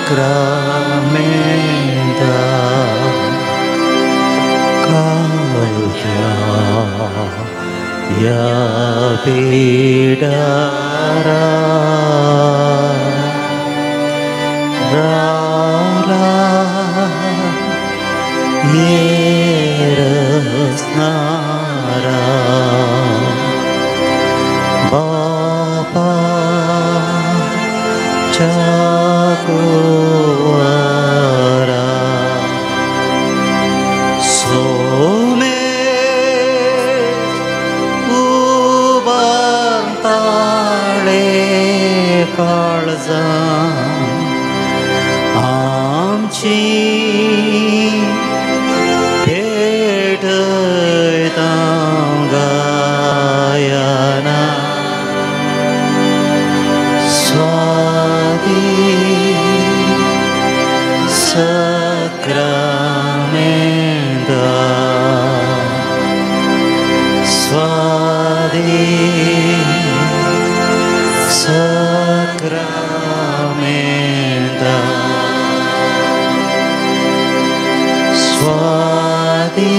Sacramenta कालत्या या पिडारा रावला येरसनारा बापा चाकुवारा सोने उबांताळे काळजा आमची भेटयता गायना स्वादी सक्रामेंदा स्वादी सक्रामेंदा स्वादी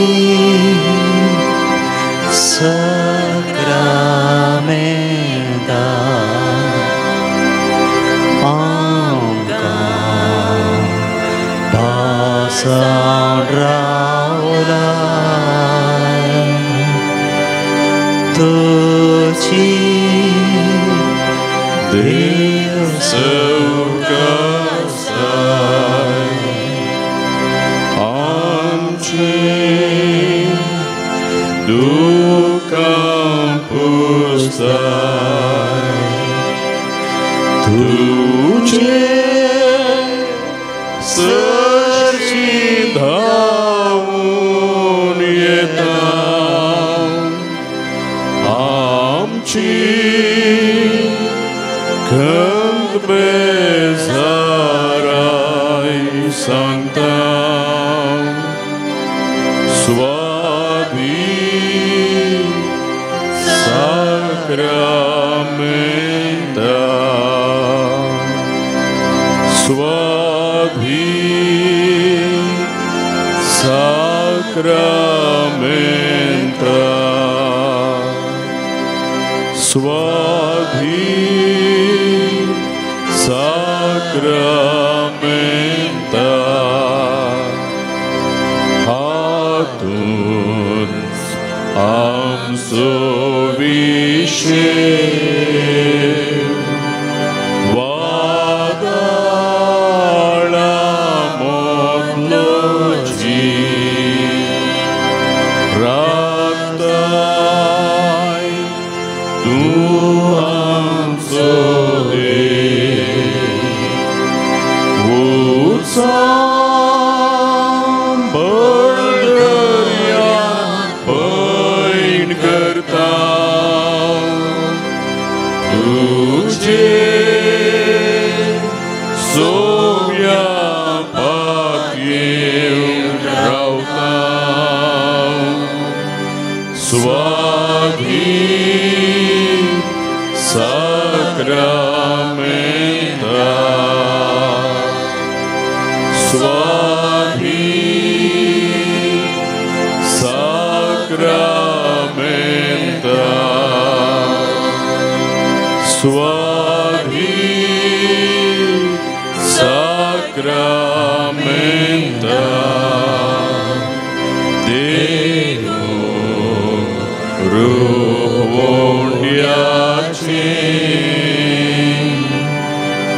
सक्रामेंदा आमकां भासावन रावला तुजी देव सवकासाय आमचे दुकां पुसताय तुझे सरशी धावून येता आमची खंत बेजाराय सांगता स्वादी साक्रामेंता स्वाधी साक्रामेंता स्वाधी साक्रामेंता हातून आमचो विशेव वादळा मोदलो जीव राखताय तूं आमचो देव उचाम बळदर्या पैण करता तुझे सोव्या पात येवन रावता स्वाधी साक्रामेंता स्वाधी साक्रामेंता स्वाधी साक्रामेंता देनु रुवोंड्याचे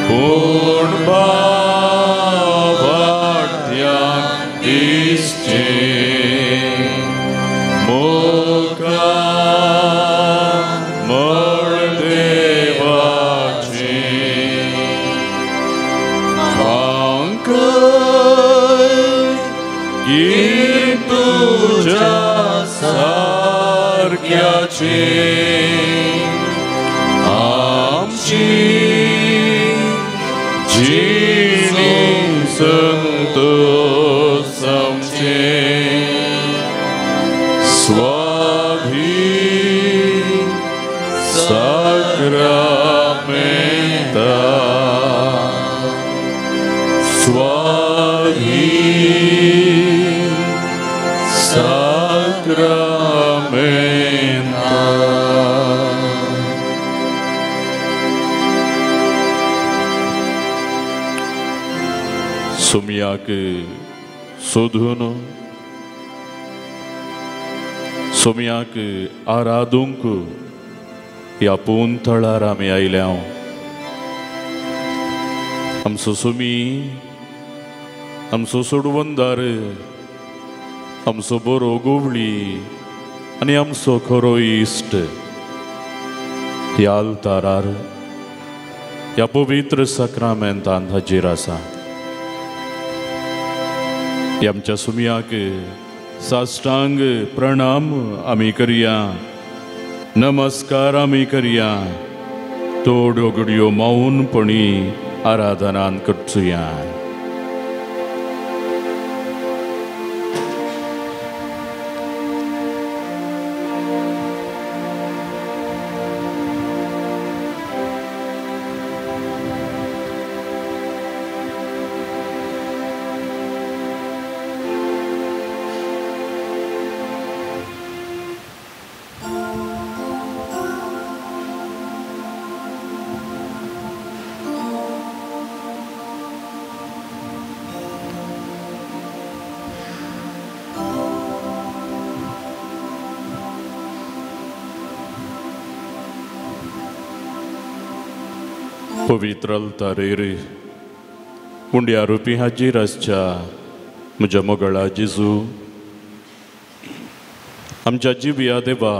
पूण भावार्थ्याक दिसचें मुखार मळ देवाचें फांकय की तुज्या सारक्याचें आमची जिणी संतोष आमचें स्वाधी साक्रामेंता सोदून सोम्याक आराधूंक ह्या पून थळार आमी आयल्या. आमचो सोमी, आमचो सोडवंदार, आमचो बरो गोवळी आनी आमचो खरो इश्ट ह्या आल्तारार ह्या पवित्र साक्रामेंतान हाजीर आसा. आमच्या सुम्याक साष्टांग प्रणाम आमी करया, नमस्कार आमी करया, थोड्यो घडयो मौनपणी आराधनान करचुया. पवित्र अल्तारेर उंड्या रुपी हाजीर आसच्या म्हज्या मोगळा जेजू, आमच्या जिव्या देवा,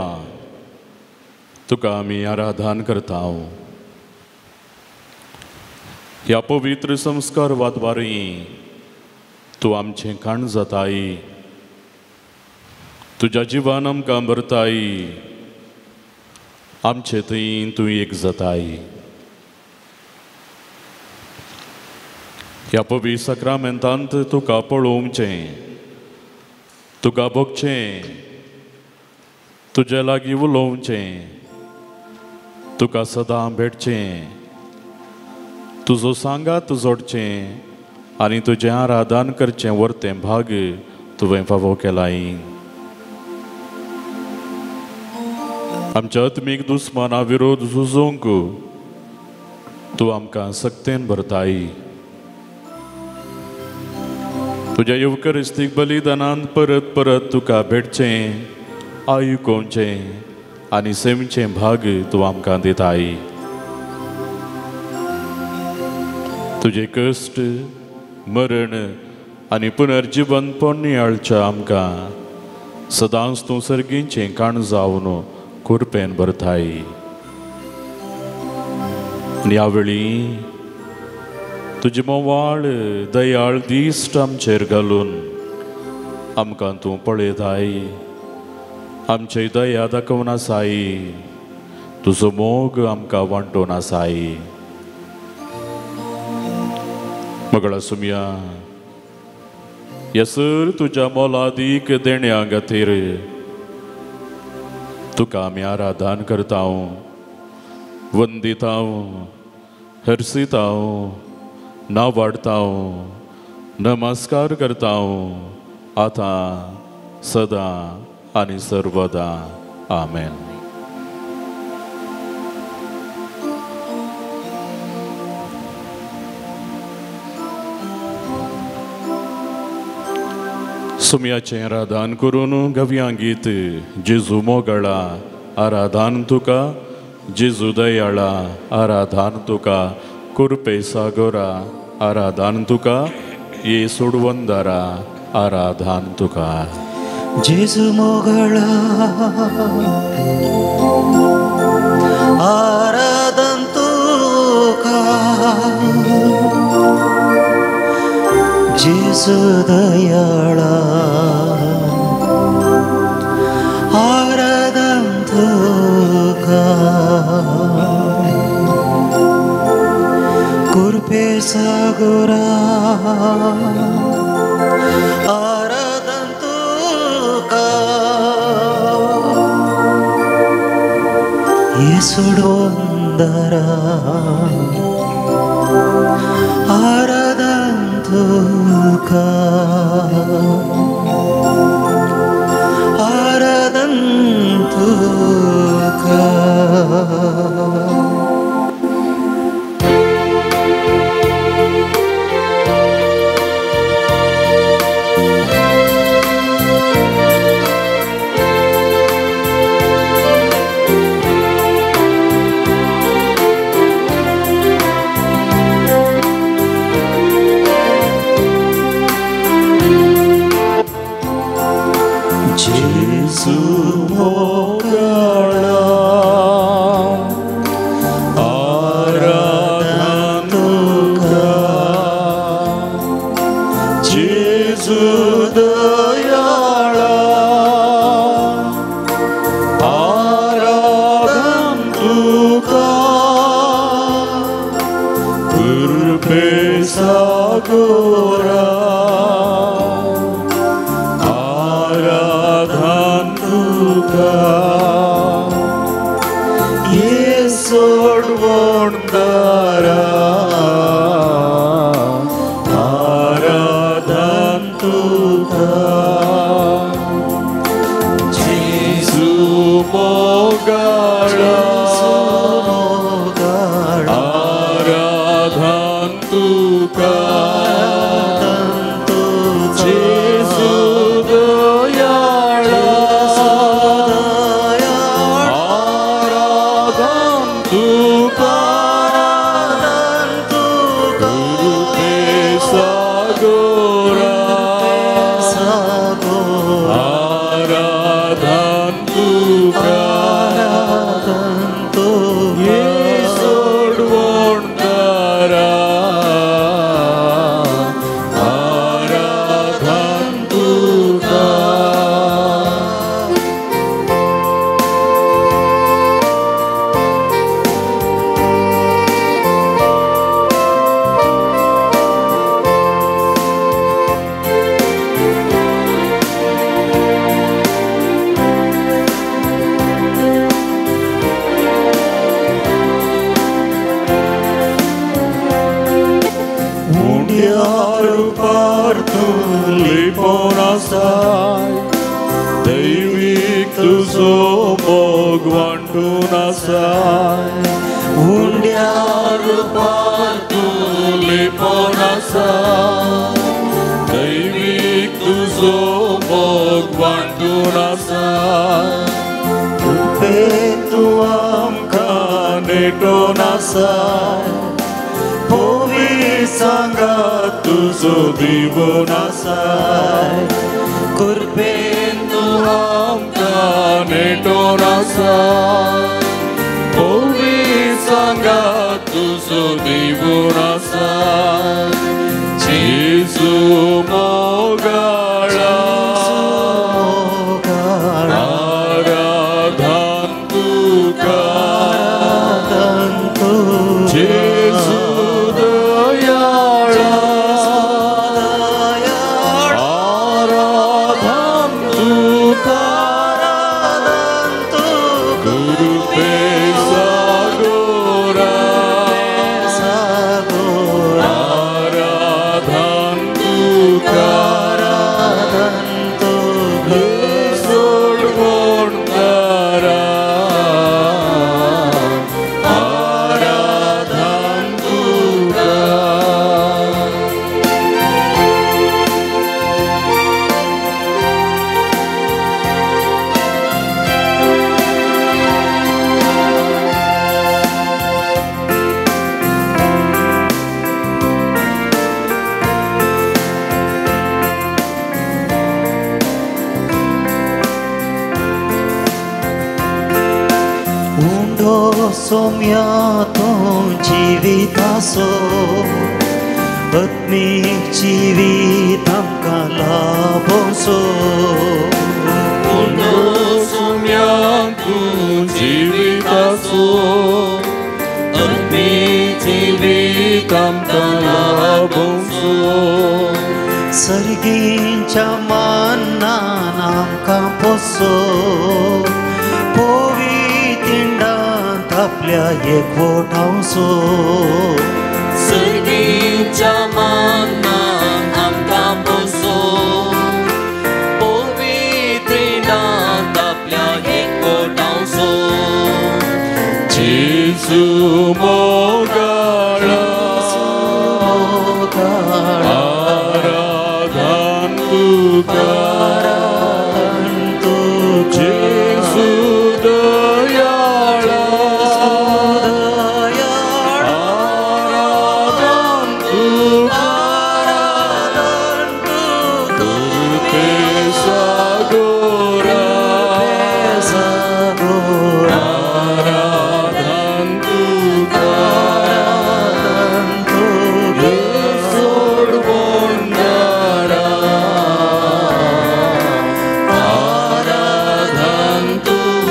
तुका आमी आराधन करता. ह्या पवित्र संस्कार वादवारी तूं आमचें काण जाताय, तुज्या जिवान आमकां भरताय, आमचे थंय तूं एक जाताय. ह्या पवित्र साक्रामेंतांत तुका पळोवचें, तुका भोगचें, तुजे लागीं उलोवचें, तुका सदां भेटचें, तुजो सांगात जोडचें आनी तुजें आराधन करचें वर्तें भाग तुवें फावो केलाय. आमच्या आत्मीक दुस्माना विरोध झुजोवंक तूं आमकां सक्तेन भरताय. तुज्या येवकरिस्तीक बलिदानान परत परत तुका भेटचें, आयुकोवचें आनी सेमचें भाग तूं आमकां दिताय. तुजे कश्ट, मरण आनी पुनर्जिवनपण नियाळच्या आमकां सदांच तूं सर्गीचें काण जावन कुरपेन भरताय. आनी ह्या वेळी तुजी मोवाळ दयाळ दिश्ट आमचेर घालून आमकां तूं पळयताय, आमचे दया दाखोवन आसाय, तुजो मोग आमकां वांटून आसाय. मगळा सुमया, येसर तुज्या मोलादीक देण्या खातीर तुका आमी आराधन करता, वंदिता, हर्षिता, नावाडता, नमस्कार करता, आतां सदां आनी सर्वदा. आमेन. सुम्याचें आराधन करून गव्यां गीत जेजू मोगळा आराधन तुका, जेजू दयाळा आराधन तुका, कुरपे सागोरा आराधन तुका, ये सोडवंदारा आराधन तुका. जेजू मोगळा आराधन तुका, जेजू दयाळा आराधन तुका, कुरपे सागोरा आराधन तुका, येसुडवंदरा आराधन तुका, आराधन तुका. आसाय, दैवीक तुजो मोग वांटून आसाय, उंड्या रुपार तूं लिपोन आसाय, दैवीक तुजो मोग वांटून आसाय, कृपेन तूं आमकां नेटोन आसाय, पवित्र सांगात तुजो दिवून आसाय, कृपेन तूं आमकां नेटोन आसाय, पवित्र सांगात तुजो दिवून आसाय, जेजू मोगाळा आराधन तुका, जेजू दयाळा आराधन तुका, कृपे सागोरा आराधन तुका, सोडवणदारा आराधन तुका. उंडो सोम्या तूं जिवितासो, आत्मीक जिवीत आमकां लाभोसो, उंडो सोम्या तूं जिवितासो, आत्मीक जिवीत आमकां लाभोसो, सर्गींच्या मानान आमकां पोसो, पवित्र आपल्या एकवटावचो, सर्गीच्या मानान आमकां पोसो, पवित्रिणांत आपल्या एकवटावचो, जेजू मोगाळा आराधन तुका, जेजू दयाळा आराधन तुका, कृपे सागोरा आराधन तुका, सोडवणदारा आराधन तुका.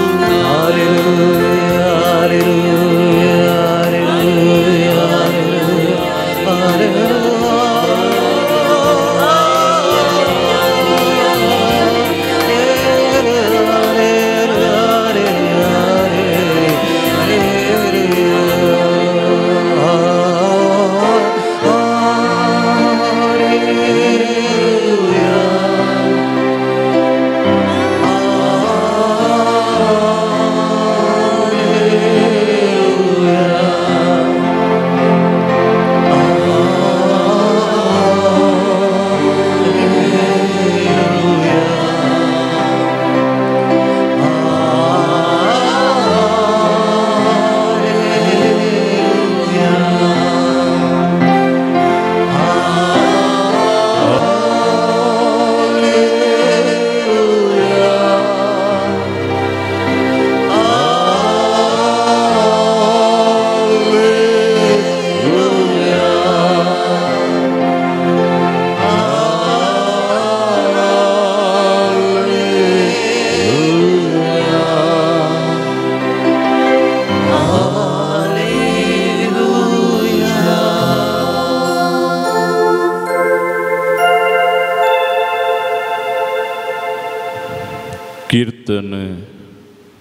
कीर्तन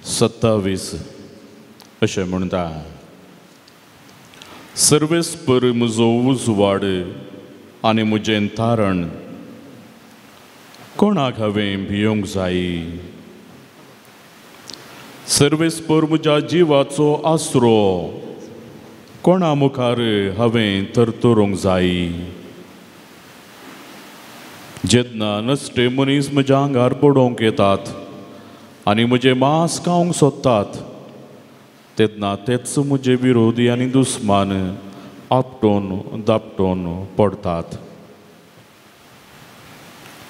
27 अशें म्हणटा, सर्वेस्पर म्हजो उजवाड आनी म्हजें तारण, कोणाक हांवें भियोंक जाय? सर्वेस्पर म्हज्या जिवाचो आसरो, कोणा मुखार हांवें तरतरूंक जाय? जेन्ना नश्टे मनीस म्हज्या आंगार पडोवंक येतात आनी म्हजें मांस खावंक सोदतात, तेन्ना तेच म्हजे विरोधी आनी दुस्मान आपटोवन दापटोवन पडटात.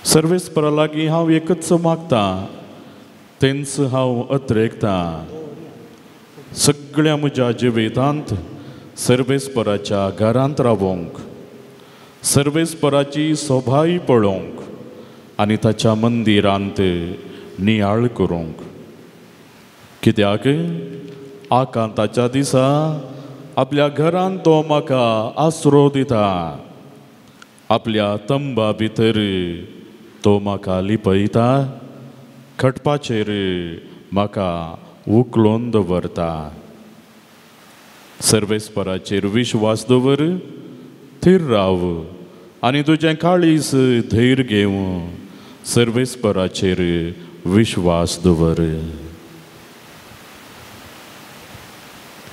सर्वेस्परा लागीं हांव एकच मागतां, तेंच हांव अत्रेकतां. सगळ्या म्हज्या जिवितांत सर्वेस्पराच्या घरांत रावोंक, सर्वेस्पराची सोभाय पळोवंक आनी ताच्या मंदिरांत नियाळ करूंक. कित्याक आकांताच्या दिसा आपल्या घरांत तो म्हाका आसरो दिता, आपल्या तंबा भितर तो म्हाका लिपयता, खटपाचेर म्हाका उखलून दवरता. सर्वेस्पराचेर विश्वास दवर, थीर राव आनी तुजें काळीज धैर्य घेवं, सर्वेस्पराचेर विश्वास दवर.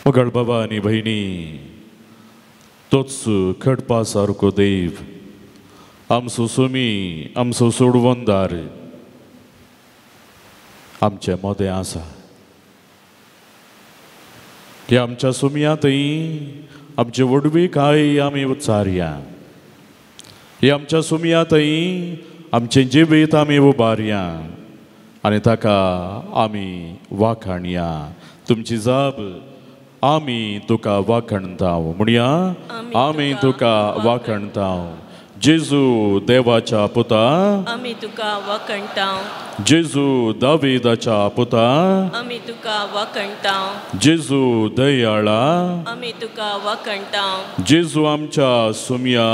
मगळ बाबा आनी भयणी, तोच खडपा सारको देव, आमचो सुमी, आमचो सोडवणदार आमचे मदें आसा. ह्या आमच्या सुमयांतय आमचे व्हडविकाय आमी उच्चारया. ह्या आमच्या सुमयांतय आमचें जिवीत आमी उबारया आनी ताका आमी वाखाणया. तुमची जाप आमी तुका वाखणताव म्हणया, आमी तुका वाखणताव. जेजू देवाच्या पुता, आमी तुका वाखणताव. जेजू दावीदाच्या पुता, आमी तुका वाखणताव. जेजू दयाळा, आमी तुका वाखणताव. जेजू आमच्या सुमया,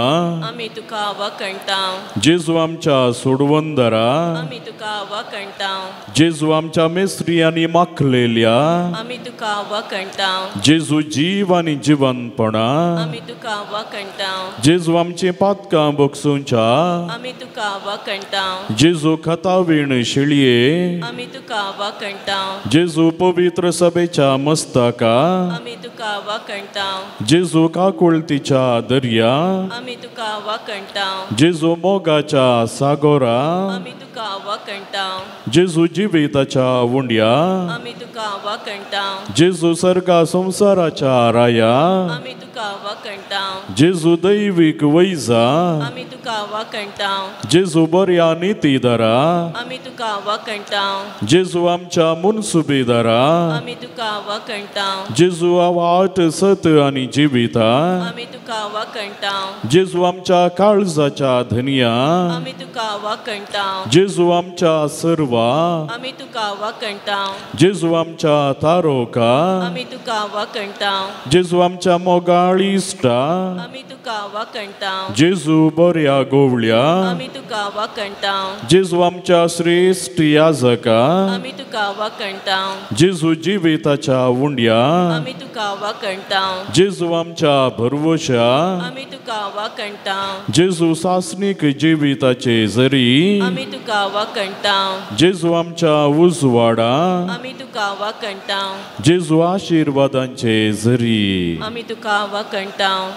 आमी तुका वाखणताव. जेजू आमच्या सोडवंदरा, आमी तुका वाखणताव. जेजू आमच्या मेस्त्री आनी माखलेल्या, आमी तुका वाखणताव. जेजू जीव आनी जिवनपणा, आमी तुका वाखणताव. जेजू आमचीं पातकां बक्षुंच्या, आमी तुका वाखणताव. जेजू खतावीण शिळये, आमी तुका वाखणताव. जेजू पवित्र सभेच्या मस्तका, आमी तुका वाखणताव. जेजू काकुळतीच्या दर्या, आमी तुका वाखणताव. जेजू मोगाच्या सागोरा, आमी तुका वाखणताव. जेजू जिविताच्या उंड्या, आमी तुका वाखणताव. जेजू सर्गा संवसाराच्या राया, आमी तुका वाखणताव. जेजू दैवीक वैजा, आमी तुका वाखणताव. जेजू बऱ्या नितीदारा, आमी तुका वाखणताव. जेजू आमच्या मुनसुबेदारा, आमी तुका वाखणताव. जेजू वाट सत आनी जिविता, आमी तुका वाखणताव. जेजू आमच्या काळजाच्या धनया, आमी तुका वाखणताव. जेजू आमच्या सर्वा, आमी तुका वाखणताव. जेजू आमच्या तारोका, आमी तुका वाखणताव. जेजू आमच्या मोगाळ इश्टा, आमी तुका वाखणताव. जेजू बऱ्या गोवळ्या, आमी तुका वाखणताव. जेजू आमच्या श्रेश्ठ याजका, आमी तुका वाखणताव. जेजू जिविताच्या उंड्या, आमी तुका वाखणताव. जेजू आमच्या भरवशा, आमी तुका वाखणताव. जेजू सासणीक जिविताचे जरी, आमी तुका वाखणताव. जेजू आमच्या उजवाडा, आमी तुका वाखणताव. जेजू आशिर्वादांचे जरी, आमी तुका वाखणताव.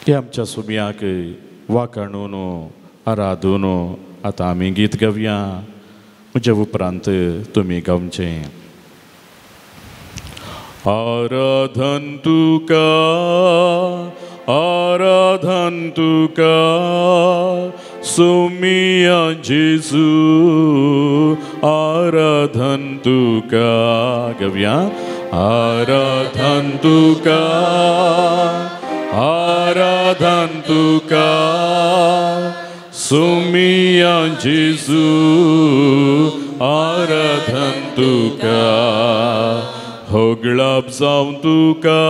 हे आमच्या सुमयाक वाखाणून आराधून आतां आमी गीत गावया. म्हज्या उपरांत तुमी गावचें. आराधन तुका, आराधन तुका, सुमिया जेजू, आराधन तुका. गावया. आराधन तुका, आराधन तुका, सुमिया जेजू, आराधन तुका. होगळाप जावं तुका,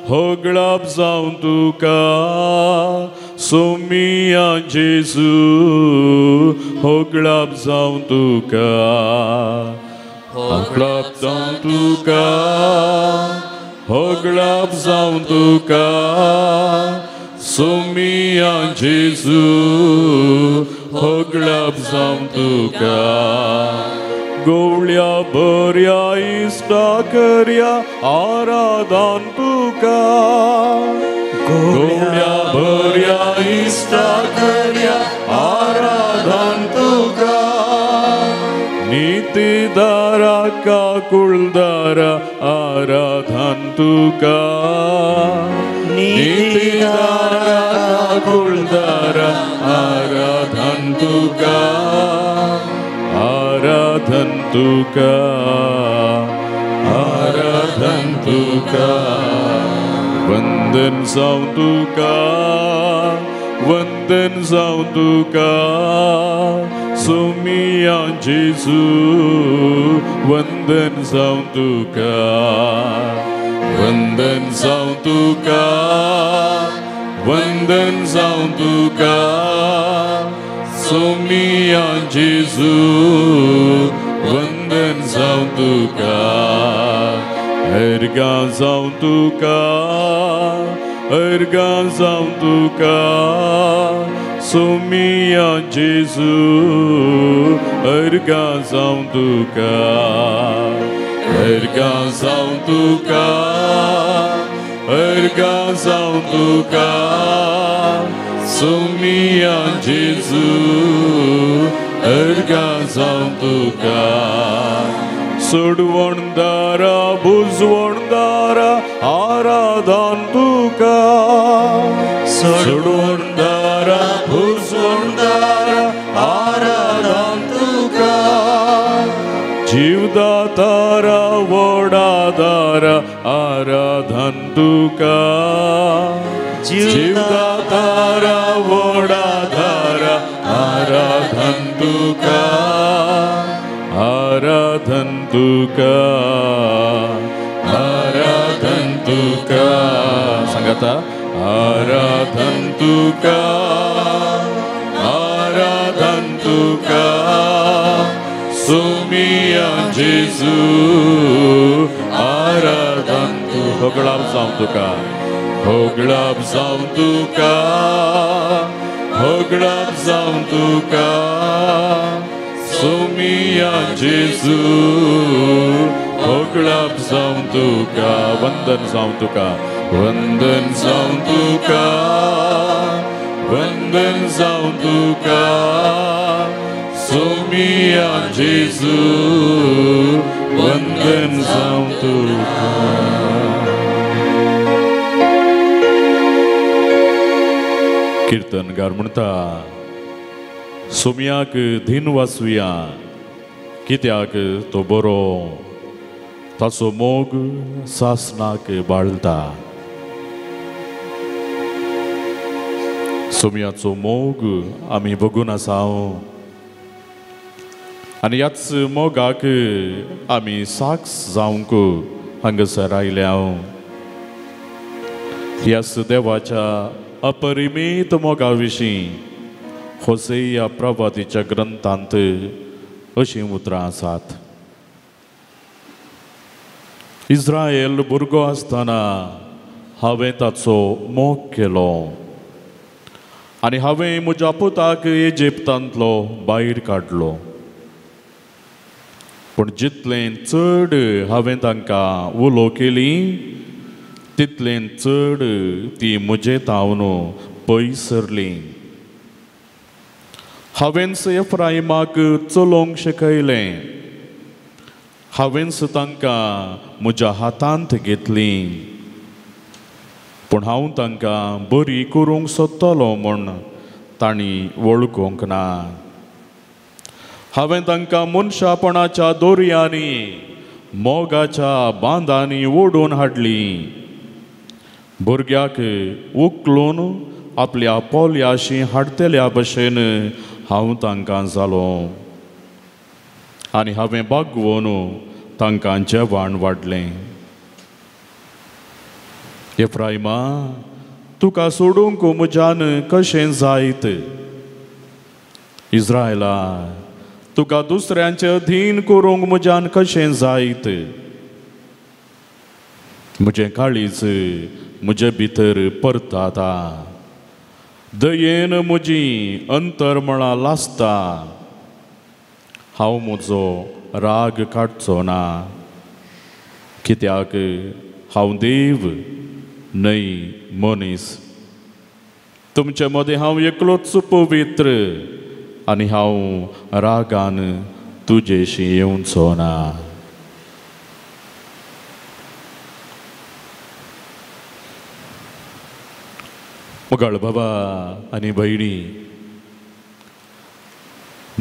होगळाप जावं तुका, सुमिया जेजू, होगळाप जावं तुका. होगळाप जावं तुका, होगळाप जावं तुका, सुमिया जेजू, होगळप जावं तुका. गोवळ्या बऱ्या इश्टा करया आराधन तुका. गोवळ्या बऱ्या इश्टा करया आराधन तुका. नीतिदारा काकुळदारा आराधन तुका. नीतिदारा काकुळदारा आराधन तुका. आराधन तुका आराधन तुका. वंदन जावं तुका वंदन जावं तुका. सोमिया जेजू वंदन जावं तुका. वंदन जावं तुका वंदन जावं तुका. सोमिया जेजू वंदन जावं तुका. अर्गां जावं तुका अर्गां जावं तुका. सोमिया जेजू अर्गां जावं तुका. अर्गां जावं तुका अर्गां जावं तुका. सोमिया जेजू अर्गां जावं तुका. सोडवणदारा बुजवणदारा आराधन तुका. सोडवणदारा बुजवणदारा आराधन तुका. जीवदातारा वडादारा आराधन तुका. जीवदातारा वडादारा आराधन तुका. आराधन तुका आराधन तुका. सांगाता आराधन तुका आराधन तुका. सोमिया जेजू आराधन तू. होगळाप जावं तुका होगळाप जावं तुका होगळाप जावं तुका. सोमिया जेजू होगळाप जावं तुका. वंदन जावं तुका वंदन जावं तुका वंदन जावं तुका. सोमिया जेजू वंदन जावं तुका. कीर्तनकार म्हणटा सोमियाक धीन वाचुया कित्याक तो बरो ताचो मोग सासनाक बाळटा. सोमियाचो मोग आमी बघून आसा आनी ह्याच मोगाक आमी साक्ष जावंक हांगासर आयल्या. ह्याच देवाच्या अपरिमीत मोगा विशीं होसेया प्रभातीच्या ग्रंथांत अशीं उतरां आसात. इस्रायल भुरगो आसतना हांवें ताचो मोग केलो आनी हांवें म्हज्या पुताक इजिप्तांतलो भायर काडलो. पूण जितलें चड हांवें तांकां उलो केली तितलें चड ती म्हजे तावन पयस सरली. हांवेंच एफ्राइमाक चलोवंक शिकयलें. हांवेंच तांकां म्हज्या हातांत घेतली. पूण हांव तांकां बरी करूंक सोदतलो म्हूण तांणी वळखूंक ना. हांवें तांकां मनशापणाच्या दोरयांनी मोगाच्या बांदांनी ओडून हाडली. भुरग्याक उखलून आपल्या पोल्याशी हाडटल्या भशेन हांव तांकां जालो आनी हांवें बागवोन तांकां जेवण वाडलें. एफ्राइमा तुका सोडूंक म्हज्यान कशें जायत? इस्रायला तुका दुसऱ्यांचे अधीन करूंक म्हज्यान कशें जायत? म्हजें काळीज म्हजे भितर परताता. दयेन म्हजी अंतरमळां लासता. हांव म्हजो राग काडचो ना, कित्याक हांव देव न्हय मनीस. तुमचे मदें हांव एकलोच पवित्र आनी हांव रागान तुजेशी येवचो ना. मोगाळ बाबा आनी भयणी,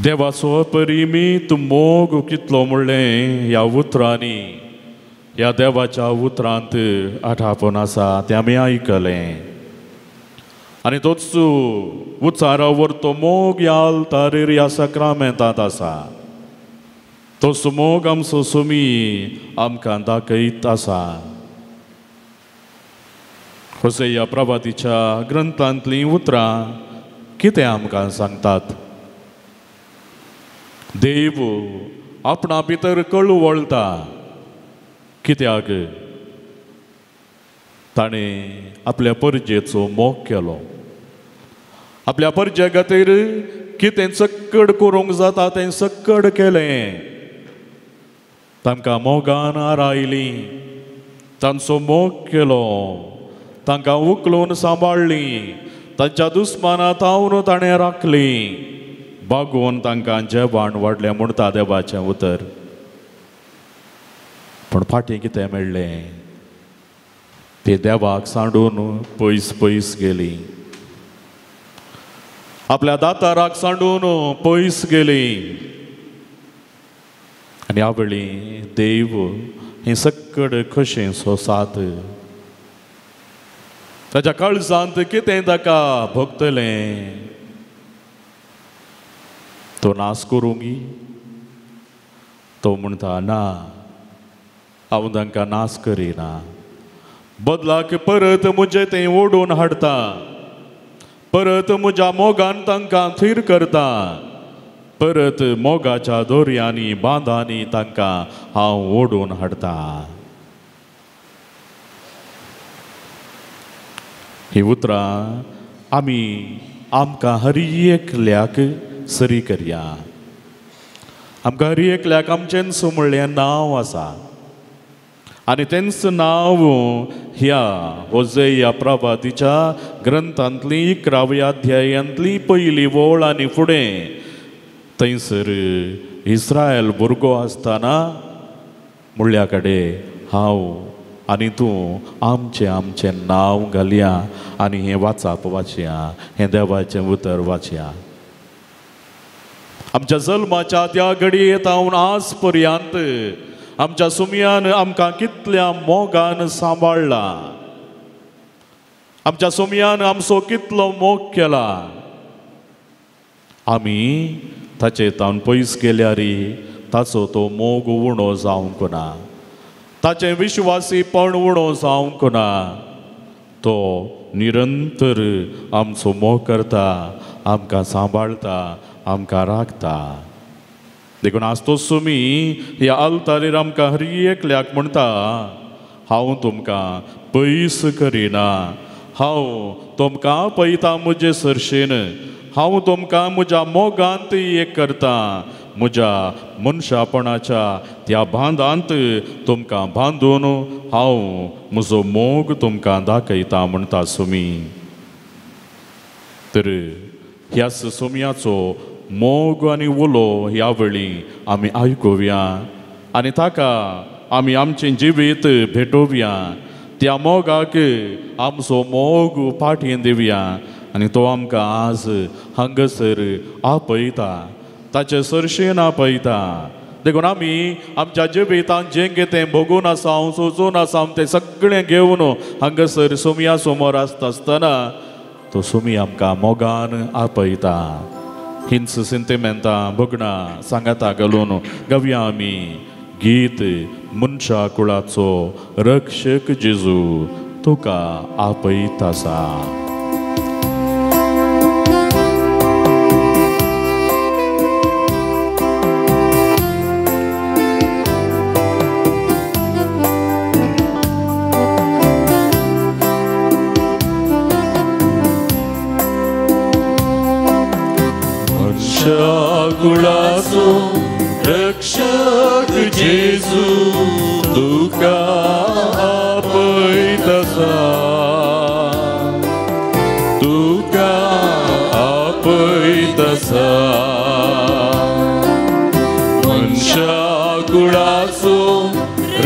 देवाचो अपरिमीत मोग कितलो म्हणलें ह्या उतरांनी, ह्या देवाच्या उतरांत आठापण आसा तें आमी आयकलें. आनी तोच उचारावर तो मोग ह्या आल्तारेर ह्या साक्रामेंतांत आसा. तोच मोग आमचो सुमी आमकां दाखयत आसा. होसेया प्रभातीच्या ग्रंथांतलीं उतरां कितें आमकां सांगतात? देव आपणा भितर कळवळटा, कित्याक ताणें आपल्या परजेचो मोग केलो. आपल्या परजे खातीर कितें सक्कड करूंक जाता तें सक्कड केलें. तांकां मोगान आरायलीं, तांचो मोग केलो, तांकां उखलून सांबाळ्ळीं, तांच्या दुस्माना तावन ताणें राखलीं, बागोवन तांकां जेवण वाडलें म्हणटा देवाचें उतर. पूण फाटीं कितें मेळ्ळें? ती देवाक सांडून पयस पयस गेली, आपल्या दाताराक सांडून पयस गेली. आनी आवळी देव हें सक्कड कशें सोसात? ताच्या काळजांत कितें ताका भोगतलें? तो नाश करूंक? तो म्हणटा ना, हांव तांकां नाश करिना, बदलाक परत म्हजें तें ओडून हाडटा, परत म्हज्या मोगान तांकां थीर करता, परत मोगाच्या दोरयांनी बांदांनी तांकां हांव ओडून हाडटा. ही उतरां आमी आमकां हर एकल्याक सरी करया. आमकां हर एकल्याक आमचेंच म्हणलें नांव आसा आनी तेंच नांव ह्या होसेया प्रभातीच्या ग्रंथांतली 11व्या अध्यायांतली पयली वळ आनी फुडें थंयसर इस्रायल भुरगो आसतना म्हणल्या कडेन हांव आनी तूं आमचें आमचें नांव घालया आनी हें वाचप वाचया, हें देवाचें उतर वाचया. आमच्या जल्माच्या त्या घडये तावन आज पर्यंत आमच्या सुमयान आमकां कितल्या मोगान सांबाळ्ळा, आमच्या सुमयान आमचो कितलो मोग केला. आमी ताचे तावन पयस गेल्यार ताचो तो मोग उणो जावंक ना, ताचें विश्वासीपण उणो जावंक ना. तो निरंतर आमचो मोग करता, आमकां सांबाळटा, आमकां राखता. देखून आज तो सुमी ह्या आल्तारेर आमकां हर एकल्याक म्हणटा, हांव तुमकां पयस करिना, हांव तुमकां पळयता म्हजे सरशेन, हांव तुमकां म्हज्या मोगांत एक करता, म्हज्या मनशापणाच्या त्या बांदांत तुमकां बांदून हांव म्हजो मोग तुमकां दाखयता म्हणटा सुमी. तर ह्या सुमयाचो मोग आनी उलो ह्या वेळी आमी आयकुया आनी ताका आमी आमचें जिवीत भेटोवया. त्या मोगाक आमचो मोग फाटीं दिवया आनी तो आमकां आज हांगासर आपयता, ताचे सरशेन आपयता. देखून आमी आमच्या जिवितांत जें कितें भोगून आसा, सोजून आसा, तें सगळें घेवन हांगासर सुमया समोर आसता आसतना तो सुमी आमकां मोगान आपयता. हिंस सिंतिमेंतां भोगणां सांगाता घालून गावया आमी गीत मनशा कुळाचो रक्षक जेजू तुका आपयत आसा. कुळाचो रक्षक जेजू तुका आपयता, तुका आपयता। मनशा कुळाचो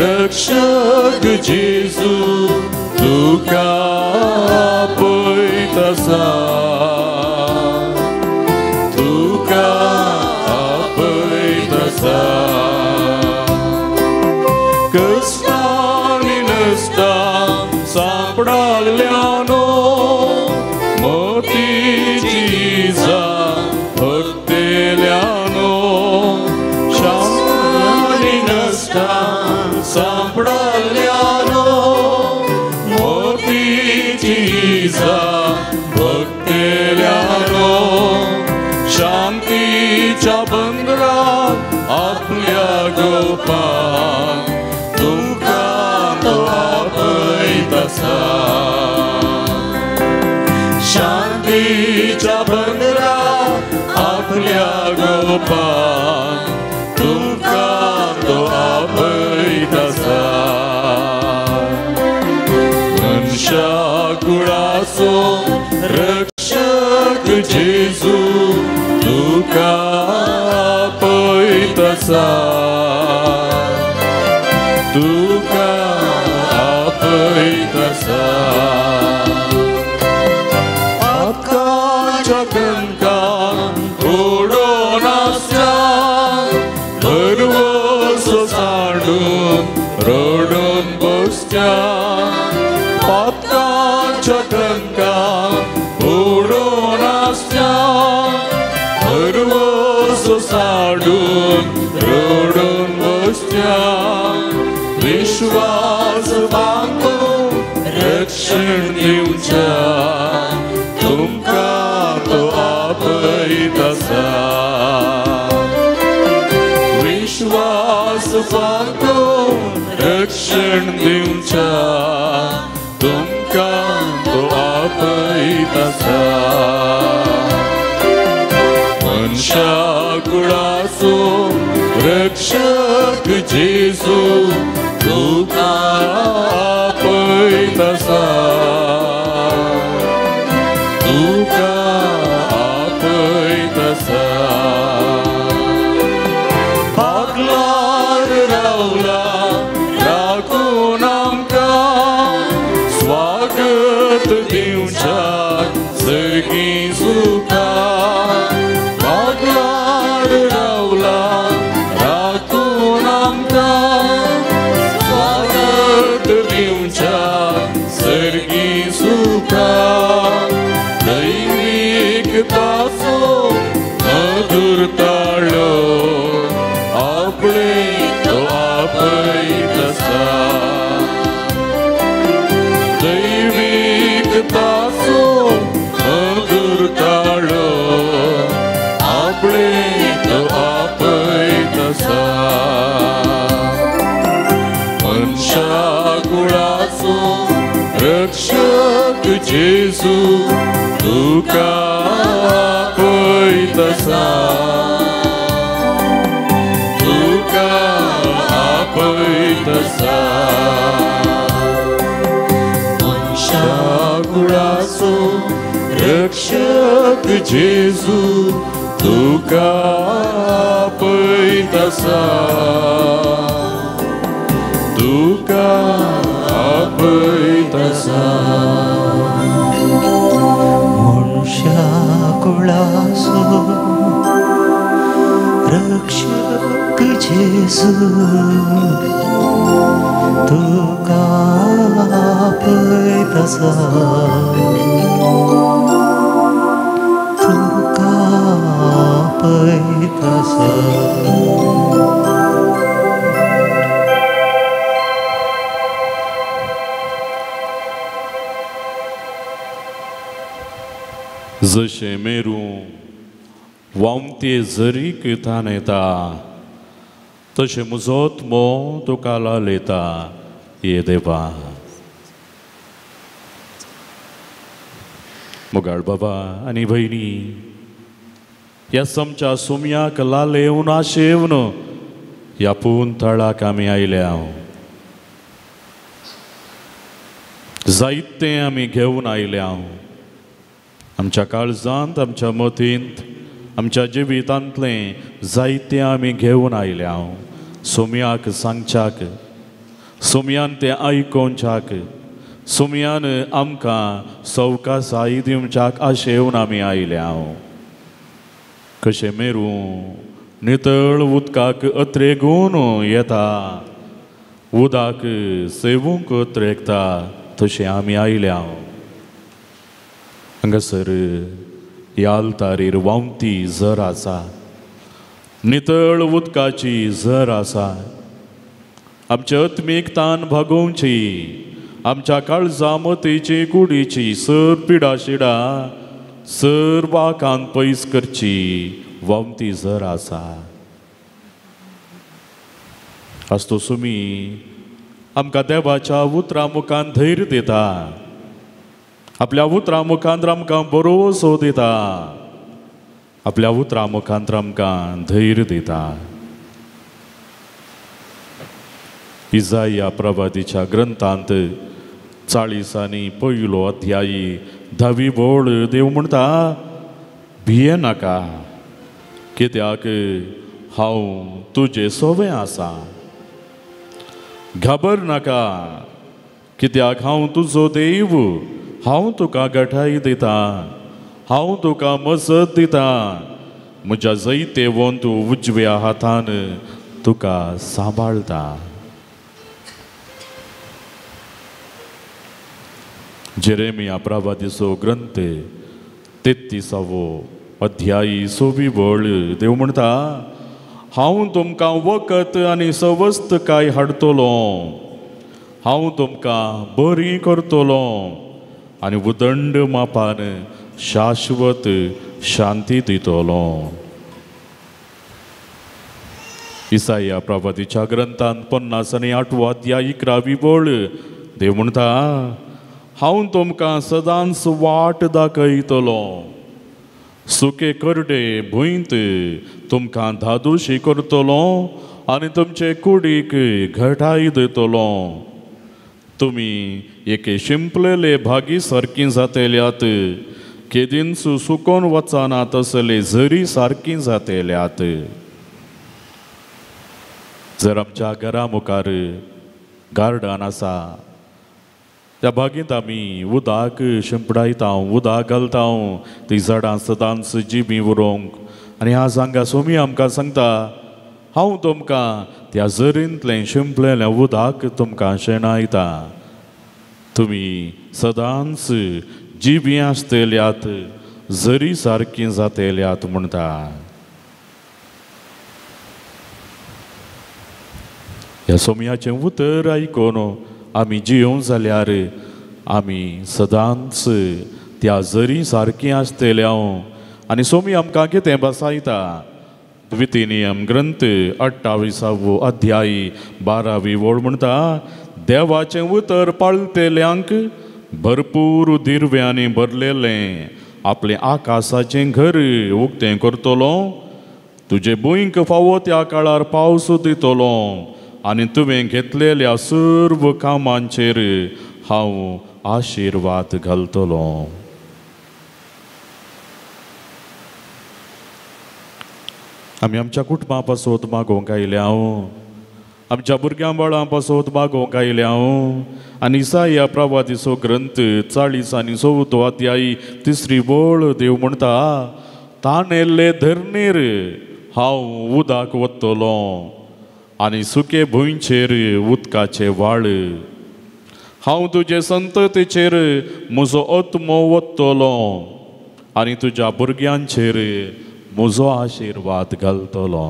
रक्षक जेजू तुका आपयता, तुका आपयता। कश्टांनी नश्टा सांपडाल्यानो मोतीची इजा भक्तेल्यानो, शांती नश्टा सांपडाल्यानो मोतीची इजा भक्तेल्यानो, शांतीच्या बंदरात आपल्या गोपान तुमकां तो आपयता, शांतीच्या बंदरात आपल्या गोपान तुमकां तो आपयता। मनशा कुळाचो रक्षक जेजू तुका आपयता, तुका आपयता। आकाच्या कणकान उडोवन आसच्या भरवंसो सांडून रडून बसच्या, पातकाच्या कणकान उडोवन आसच्या भरवंसो सांडून रडून बसच्या, विश्वास बांदून रक्षण दिवच्या तुमकां तो आपयता, विश्वास बांदून रक्षण दिवच्या तुमकां तो आपयता। मनशा कुळाचो रक्षक जेजू तुका आपयता, तुका आपयता। पागलार रावला राखून आमकां स्वागत दिवच्याक सर्गी सुखा, पागलार रावला राखून आमकां स्वागत दिवच्याक सर्गी सुखा, दैवीक ताचो मधुर ताळो आपणे तो आपयता, दैवीक ताचो मधुर ताळो आपणे तो आपयता। मनशा कुळाचो रक्षक जेजू तुका आपयता, तुका आपयता। मनशा कुळाचो रक्षक जेजू तुका आपयता, तुका आपयता। मनशा कुळाचो रक्षक जेजू तुका आपयता, तुका आपयता। जशें मेरू व्हांवते झरीक ताणेता तशें म्हजो आत्मो तुका लालयता ये देवा। मोगाळ बाबा आनी भयणी, ह्या समच्या सुमयाक लालेवन आशेवन ह्या पून थळाक आमी आयल्या. जायतें आमी घेवन आयल्या. आमच्या काळजांत, आमच्या मतींत, आमच्या जिवितांतलें जायतें आमी घेवन आयल्या. सोम्याक सांगच्याक, सोम्यान तें आयकोवच्याक, सोम्यान आमकां सवकासाय दिवच्याक आशेवन आमी आयल्या. कशें मेरूं नितळ उदकाक अत्रेगून येता, उदक सेवूंक अत्रेगता, तशें आमी आयल्या. हांगासर ह्या आल्तारीर व्हांवती झर आसा, नितळ उदकाची झर आसा. आमच्या आत्मीक तान भागोवची, आमच्या काळजा मतीची कुडीची सर पिडाशिडा सर वाकान पयस करची व्हांवती झर आसा. आज तो सुमी आमकां देवाच्या उतरां मुखान धैर्य दिता, आपल्या उतरां मुखान आमकां भरोसो दिता, आपल्या उतरां मुखान आमकां धैर्य दिता. इजाया प्रवादीच्या ग्रंथांत 41 अध्यायी 10वी ओळ देव म्हणटा, भिये नाका, कित्याक हांव तुजे सोवें आसा. घाबर नाका, कित्याक हांव तुजो देव, हांव तुका गठाय दिता, हांव तुका मजत दिता. म्हज्या जैतेवंत उजव्या हातान तुका सांबाळटा. जेरेमिया प्रवादीचो ग्रंथ 33 अध्यायी 6वी ओळ देव म्हणटा, हांव तुमकां वखद आनी सवस्तकाय हाडटलो, हांव तुमकां बरी करतलो आनी उदंड मापान शाश्वत शांती दितलो. इसाया प्रवादीच्या ग्रंथांत 58 अध्याय 11वी ओळ देव म्हणटा, हांव तुमकां सदांच वाट दाखयतलो, सुके करडे भुंयत तुमकां धादोशी करतलो आनी तुमचे कुडीक घटाय दितलो. तुमी एके शिंपलेले भागी सारकी जातेल्यात, केदींच सुकोन वचना तसले झरी सारकी जातेल्यात. जर आमच्या घरा मुखार गार्डन आसा, त्या बागेंत आमी उदक शिंपडायता, उदक घालता, ती झाडां सदांच जिबी उरोवंक. आनी आज हांगा सोमी आमकां सांगता, हांव तुमकां त्या झरींतलें शिंपलेलें उदक तुमकां शेणायता, तुमी सदांच जिबी आसतल्यात, झरी सारकी जातेल्यात म्हणटा. ह्या सोम्याचें उतर आयकून आमी जियोवं जाल्यार आमी सदांच त्या झरी सारकी आसतल्या. आनी सोमी आमकां कितें बसायता, द्वितीय नियम ग्रंथ 28 अध्याय 12वी ओळ म्हणटा, देवाचें उतर पाळतेल्यांक भरपूर दिरव्यांनी भरलेलें आपलें आकाशाचें घर उक्तें करतलो, तुजे भुंयक फावो त्या काळार पावस दितलो आनी तुवें घेतलेल्या सर्व कामांचेर हांव आशिर्वाद घालतलो. आमी आमच्या कुटुंबा पासत मागोवंक आयल्या, आमच्या भुरग्यां बाळां पासत मागोवंक आयल्या. आनी इसाया प्रवादीचो ग्रंथ 44 अध्याय 3री ओळ देव म्हणटा, ताणेल्ले धरणीर हांव उदक वतलो आनी सुके भुंयचेर उदकाचे वाळ. हांव तुजे संततीचेर म्हजो आत्मो वतलो आनी तुज्या भुरग्यांचेर म्हजो आशिर्वाद घालतलो.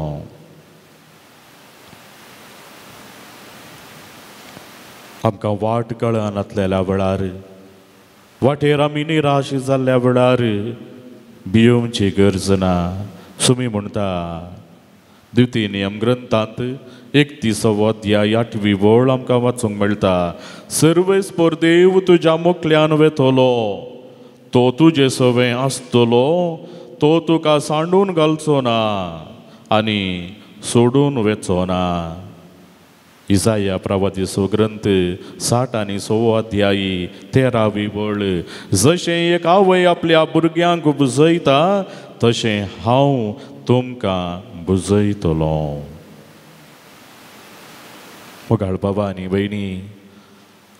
आमकां वाट कळनातलेल्या वेळार, वाटेर आमी निराश जाल्ल्या वेळार भियोवची गरज ना. सुमी म्हणटा, द्वितीय नियम ग्रंथांत 31 अध्याय 8वी ओळ आमकां वाचूंक मेळटा, सर्वेस्पर देव तुज्या मुखल्यान वेतलो, तो तुजे सवें आसतलो, तो तुका सांडून घालचो ना आनी सोडून वेचो ना. इजाया प्रवादीचो ग्रंथ 66 अध्यायी 13वी वळ. जशें एक आवय आपल्या भुरग्यांक बुजयता तशें हांव तुमकां बुजयतलो. मोगाळ बाबा आनी भयणी,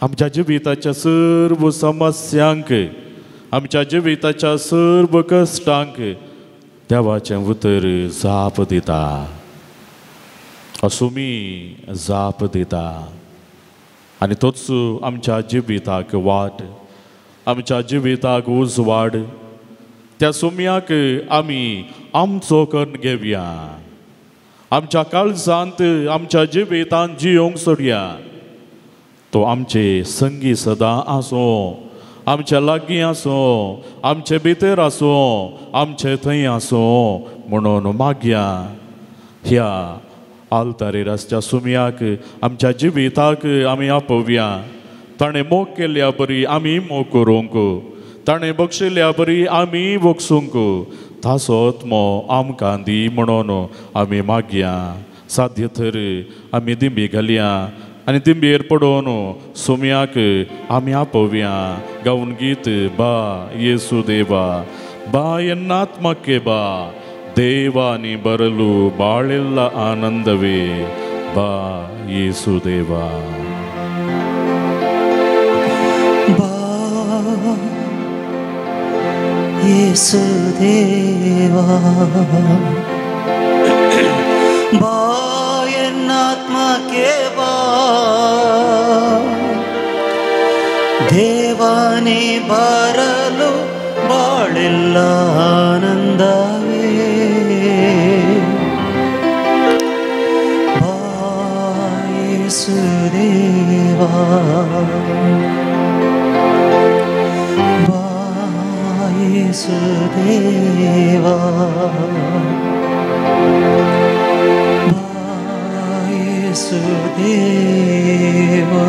आमच्या जिविताच्या सर्व समस्यांक, आमच्या जिविताच्या सर्व कश्टांक देवाचें उतर जाप दिता, असुमी जाप दिता आनी तोच आमच्या जिविताक वाट, आमच्या जिविताक उजवाड. त्या सुम्याक आमी आमचो करून घेवया, आमच्या काळजांत आमच्या जिवितांत जियोंक सोडया. तो आमचे संगी सदां आसूं, आमच्या लागीं आसूं, आमचे भितर आसूं, आमचे थंय आसूं म्हणून मागया. ह्या आल्तारेर आसच्या सुम्याक आमच्या जिविताक आमी आपोवया. ताणें मोग केल्ल्या बरी आमी मोग करूंक, ताणें बक्षिल्ल्या बरी आमी बक्षूंक, ताचो आत्मो आमकां दी म्हणून आमी मागया. साध्य थर आमी दिंबी घालया आनी दिंबेर पडोवन सुम्याक आमी आपोवया. गावन गीत बा येसू देवा, बा ಎನ್ನಾತ್ಮಕ್ಕೆ ಬಾ, ದೇವಾನಿ ಬರಲು ಬಾಳೆಲ್ಲ ಆನಂದವೇ, ಬಾ ಯೇಸು ದೇವಾ. ಬಾ ಯೇಸು ದೇವಾ, ಬಾ ಎನ್ನಾತ್ಮಕ್ಕೆ ಬಾ, ದೇವಾನಿ ಬರಲು ಬಾಳೆಲ್ಲ ಆನಂದವೇ, ಬಾ ಯೇಸು ದೇವಾ, ಬಾ ಯೇಸು ದೇವಾ, ಬಾ ಯೇಸು ದೇವಾ.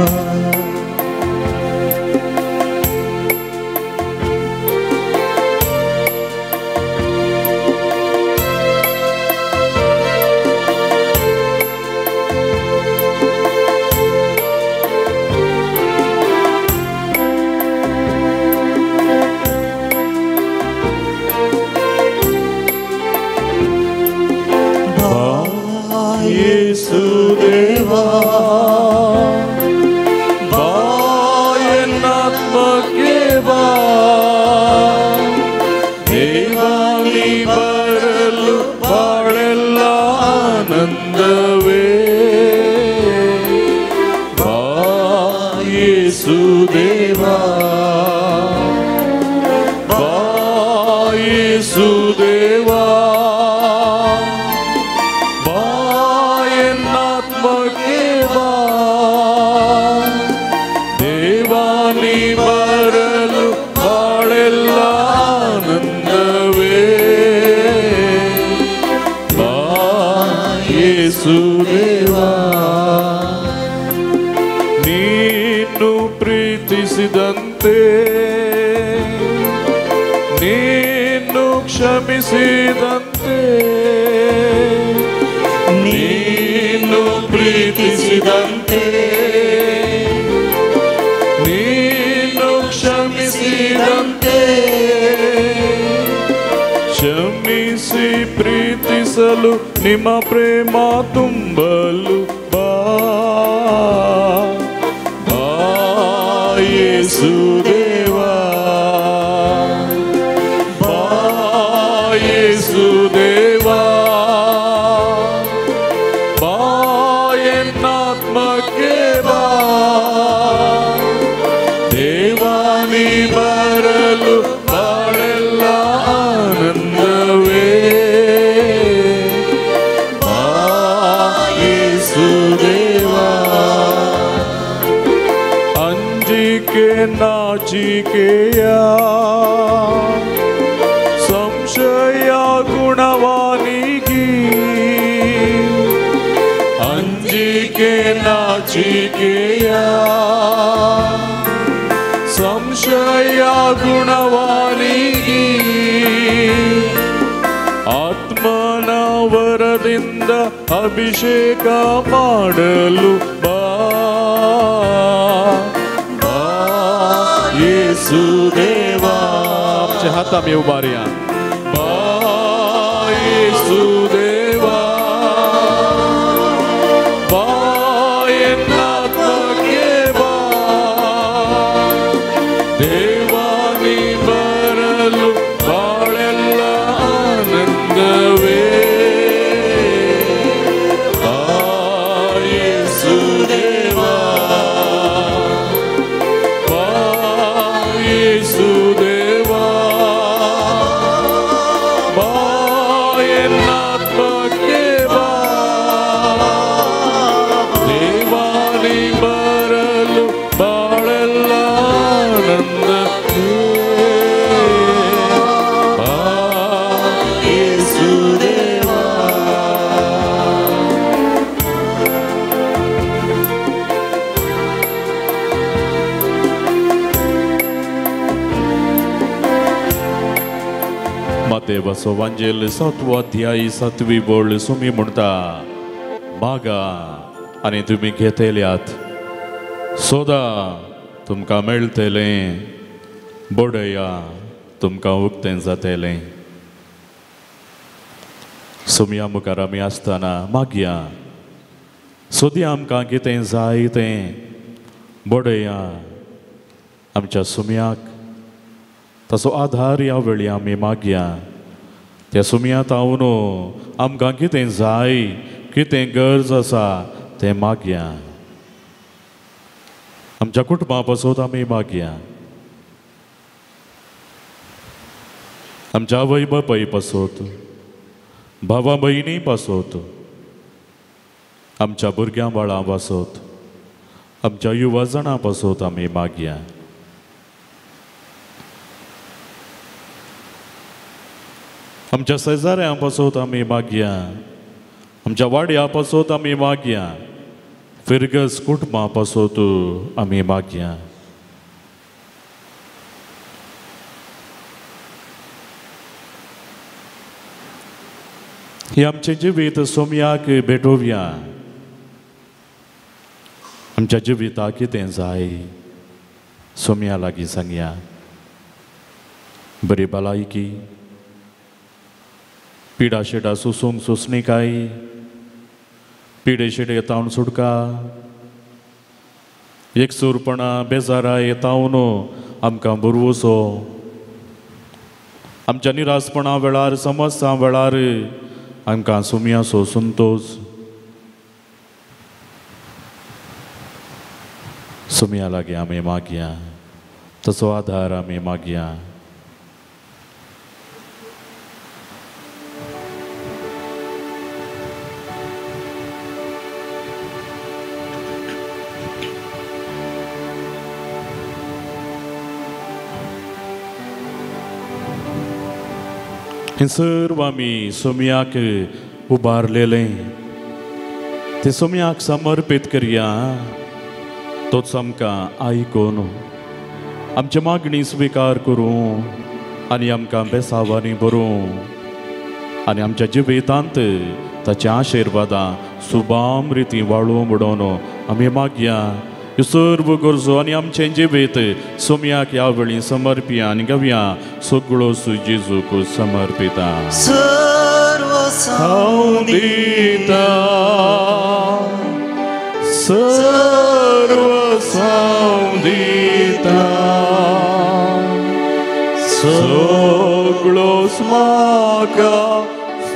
ನೀನು ಕ್ಷಮಿಸಿದಂತೆ, ನೀನು ಪ್ರೀತಿಸಿದಂತೆ, ನೀನು ಕ್ಷಮಿಸಿದಂತೆ, ಕ್ಷಮಿಸಿ ಪ್ರೀತಿಸಲು ನಿಮ್ಮ ಪ್ರೇಮ ತುಂಬಲು ಬಾ, ಬಾ ಯೇಸು ದೇವಾ, ಬಾ ಯೇಸು ದೇವಾ, ಬಾ ಎನ್ನಾತ್ಮಕ್ಕೆ ಬಾ, ದೇವಾನಿ ಬರಲು ಬಾಳೆಲ್ಲ ಆನಂದವೇ, ಬಾ ಯೇಸು ದೇವಾ. ಅಂಜಿಕೆ ನಾಚಿಕೆಯ ಸಂಶಯ ಗುಣವಾನಿಗಿ, ಅಂಜಿಕೆ ನಾಚಿಕೆಯ ಸಂಶಯ ಗುಣವಾನಿಗಿ, ಅಭಿಷೇಕ ಮಾಡಲು ಬಾ ಬಾ ಯೇಸು ದೇವಾ. आमचे हात आमी उबारया. बा येसू देवा बा एन्नात्मके बा देवानी बरಲು ಬಾಳೆಲ್ಲ ಆನಂದವೇ ಬಾ ಯೇಸು ದೇವಾ ಬಾ ಯೇಸು ದೇವಾ ಬಾ ಎನ್ನಾತ್ಮಕ್ಕೆ ಬಾ ದೇವಾನಿ ಬರಲು ಬಾಳೆಲ್ಲ ಆನಂದವೇ ಬಾ ಯೇಸು ದೇವಾ. मातेवाचो वांजेल सातवो अध्याय सातवी बोळ सुमी म्हणटा, मागा आनी तुमी घेतल्यात, सोदा तुमकां मेळटलें, बडया तुमकां उक्तें जातलें. सुमया मुखार आमी आसतना मागया, सोदया आमकां कितें जाय तें, बडया आमच्या सुमयाक ताचो आधार ह्या वेळी आमी मागया. त्या सुमया तावन आमकां कितें जाय, कितें गरज आसा तें मागया. आमच्या कुटुंबा पासत आमी मागया, आमच्या आवय बापाय पासत, भावा भयणी पासत, आमच्या भुरग्यां बाळां पासत, आमच्या युवा जाणां पासत आमी मागया. आमच्या शेजाऱ्यां पासत आमी मागया, आमच्या वाड्या पासत आमी मागया, फिरगस कुटुंबा पासत आमी मागया. हे आमचें जिवीत सोमयाक भेटोवया. आमच्या जिविताक कितें जाय सोमया लागीं सांगया. बरी भलायकी, पिडा शेडा सोसूंक सोंसणीकाय, पिडे शेडे येतावन सुटका, एकसूरपणा बेजारा येतावन आमकां बरवसो, आमच्या निरासपणा वेळार समस्या वेळार आमकां सुमयाचो संतोश सुमया लागीं आमी मागया, तसो आधार आमी मागया. हें सर्व आमी सोमयाक उबारलेलें तें सोमयाक समर्पीत करया. तोच आमकां आयकून आमची मागणी स्विकार करूं आनी आमकां बेसावांनी भरूं आनी आमच्या जिवितांत ताच्या आशिर्वादां सुबाम रिती वाळूं उडोवन आमी मागया. ह्यो सर्व गरजो आनी आमचें जिवीत सोमयाक ह्या वेळी समर्पया आनी घेवया सगळो जेजूक समर्पिता. सर्व हांव दिता, सर्व हांव दिता, सगळोच म्हाका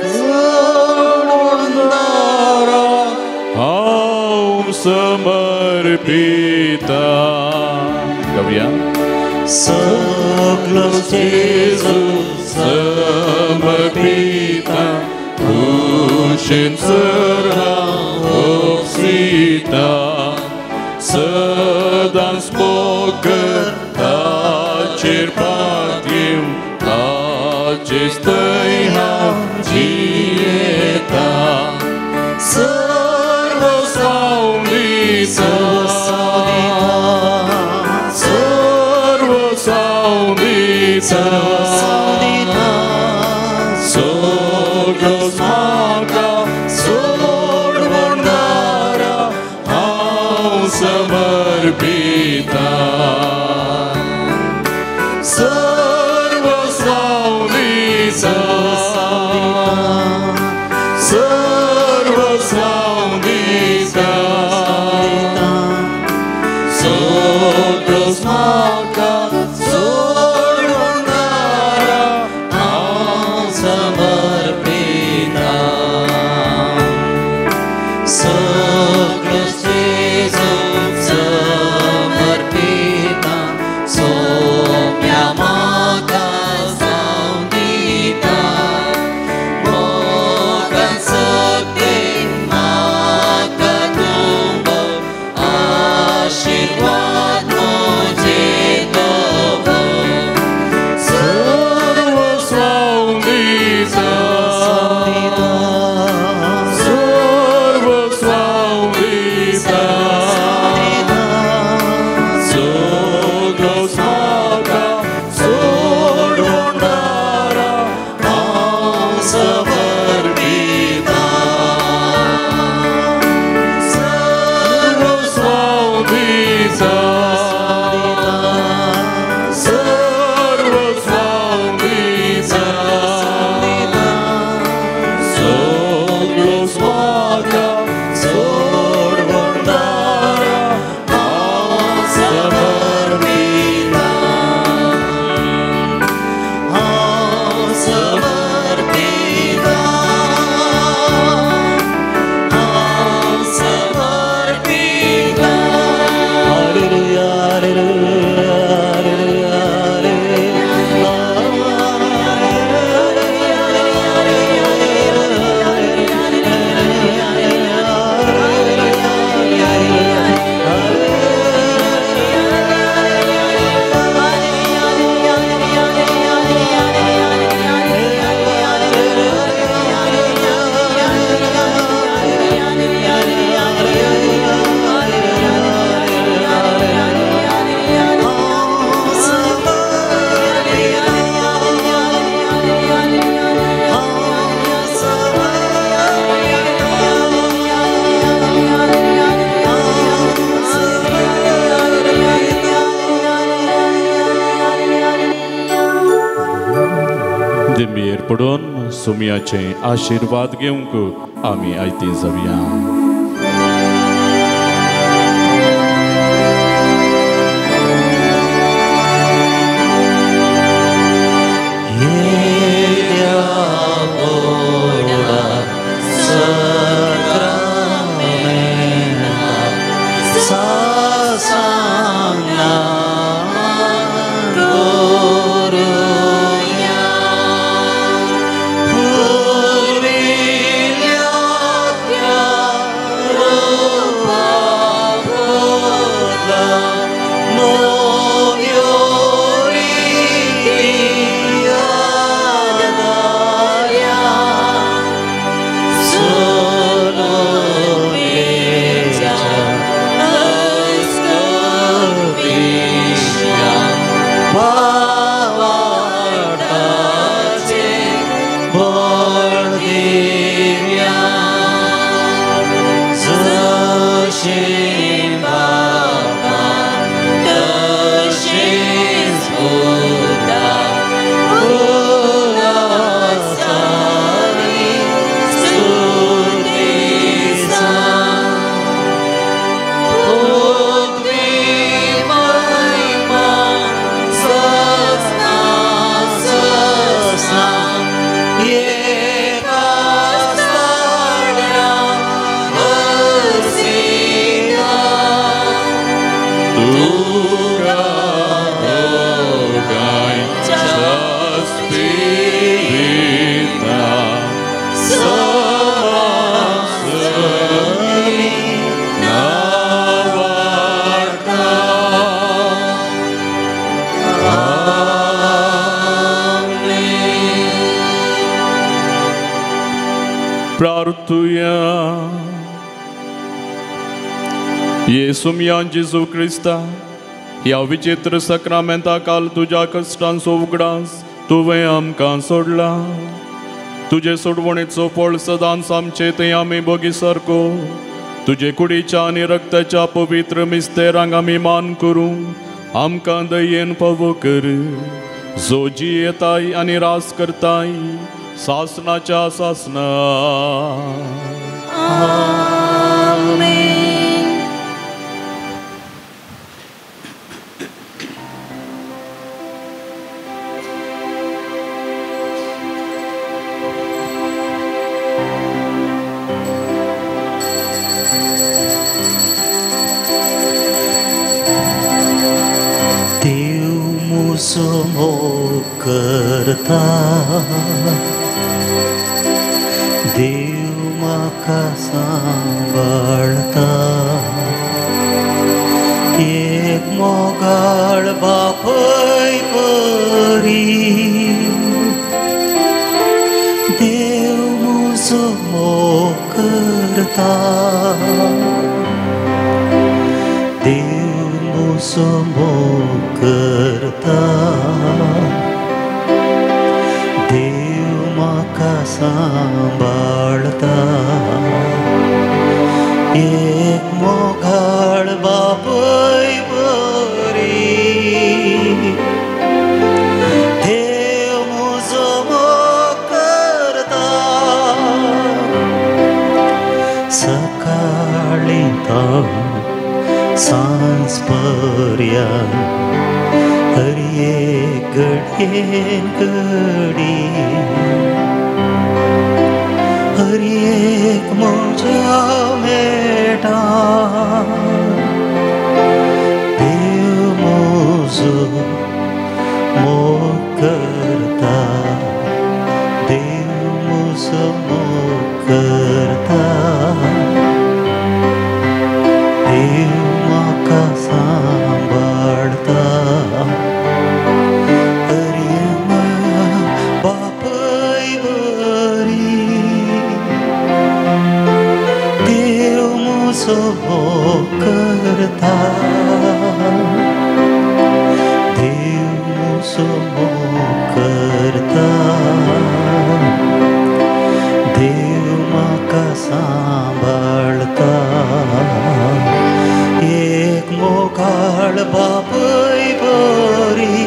सोडून हांव समर्पिता. गावया. सगळोच जेजू समर्पिता, खुशीन सर हांव ओपसिता, सदांच मोग ताचेर पातयेवन ताचेच थंय हांव जियेता. सर्व हांव दिता, सर्व हांव दिता, सगळोच म्हाका सोडून सगळो जेजूक समर्पिता सोम्या म्हाका जावं दिता मोगान सक्तेन म्हाका तुंबव आशिर्वाद म्हजे दवर सर्वस्व दिता सर्वस्व दिता सगळोच म्हाका सोडवणारा हांव समर्पिता सर्वस्व दिता सर्वस्व दिता सगळोच म्हाका सोडवणारा हांव समर्पिता हांव समर्पिता हांव समर्पिता. Hallelujah, hallelujah, hallelujah, दिंबयेर पडून सुमयाचे आशिर्वाद घेवंक आमी आयती जावया. येद्या व्हडा सक्रामेंता सासांगना करुया पुर्विल्ल्या त्या रुपा बदला नव्यो रिती आदार्या सोलोपेच्या अस्कपिश्या भावार्थाचे बळ दिव्या जशें बापान तशेंच पुता उल्हासानी स्तुतीसा पृथ्वी महिमा ससना ससना एका स्थाना वसिता तुका दोगांयच्या स्पिरिता समासरी नावार्ता. प्रार्थुया. येसुमयान जेजू क्रिस्ता ह्या विचित्र सक्रामेंता काल तुज्या कश्टांचो उगडास तुवें आमकां सोडला. तुजे सोडवणेचो फळ सदांच आमचे थंय आमी भोगी सारको तुजे कुडीच्या आनी रक्ताच्या पवित्र मिस्तेरांक आमी मान करूं आमकां दयेन फावो कर. जो जियेताय आनी रास करताय सासनाच्या सासना. आमेन. मुजो मोग करता, देव म्हाका सांबाळता, एक मोगाळ बापय परी। देव मुजो मोग करता, देव मुजो मोग करता, देव म्हाका सांबाळता, एक मोगाळ बापय बरी। देव मुजो मोग करता, सकाळीं तावन सांज पर्यंत हर एक घडयेन घडी, हर एक म्हज्या मेळटा। देव म्हजो मोग करता, देव म्हजो मोग करता, देव म्हाका सांबाळता, हर एक बापय बरी। देव म्हजो मोग करता, देव म्हजो मोग करता, देव म्हाका सांबाळता, एक मोगाळ बापय बरी।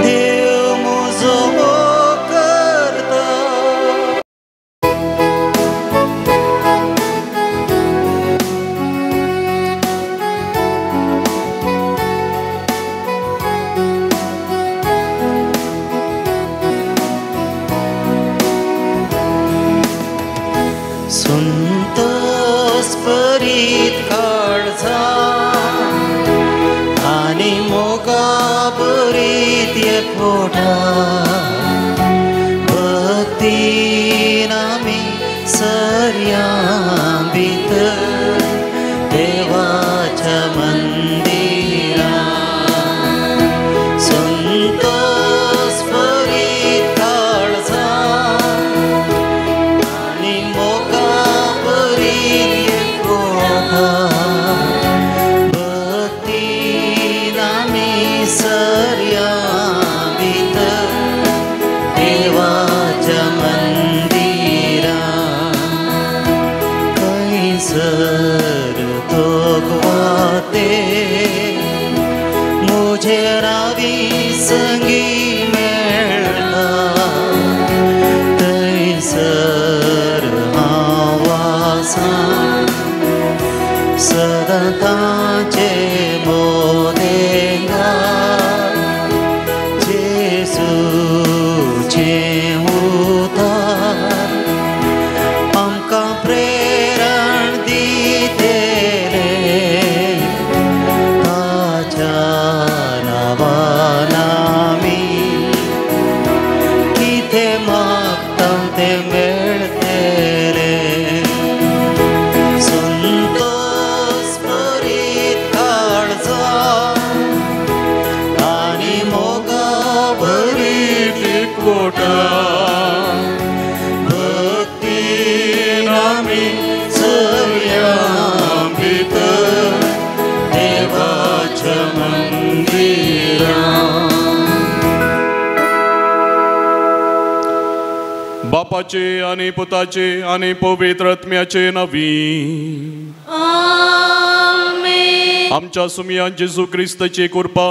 देव म्हजो मोग करता। संतोष परीत काळजा आनी मोगा परीत एकवटा, भक्तीन आमी सरयां भितर देवाच्या मंदिरां। संतोष परीत काळजा आनी मोगा परीत एकवटा, भक्तीन आमी सरयां भितर देवाच्या मंदिरां। खंयसर तोगवाते म्हजे रावी संगी मेळटा, थंयसर हांव आसा सदां ताचे मोदेंगा। जेजूचें उतार आमकां प्रेरण दितलें, ताच्या नांवान आमी कितें मागता तें मेळटलें। संतोष परीत काळजा आनी मोगा भरीत एकवटा, भक्तीन आमी सरयां भितर देवाच्या मंदिरां। बापाचे आनी पुताचे आनी पवित्र आत्म्याचे नांवी आमेन। आमच्या सुमया जेजू क्रिस्ताची कृपा,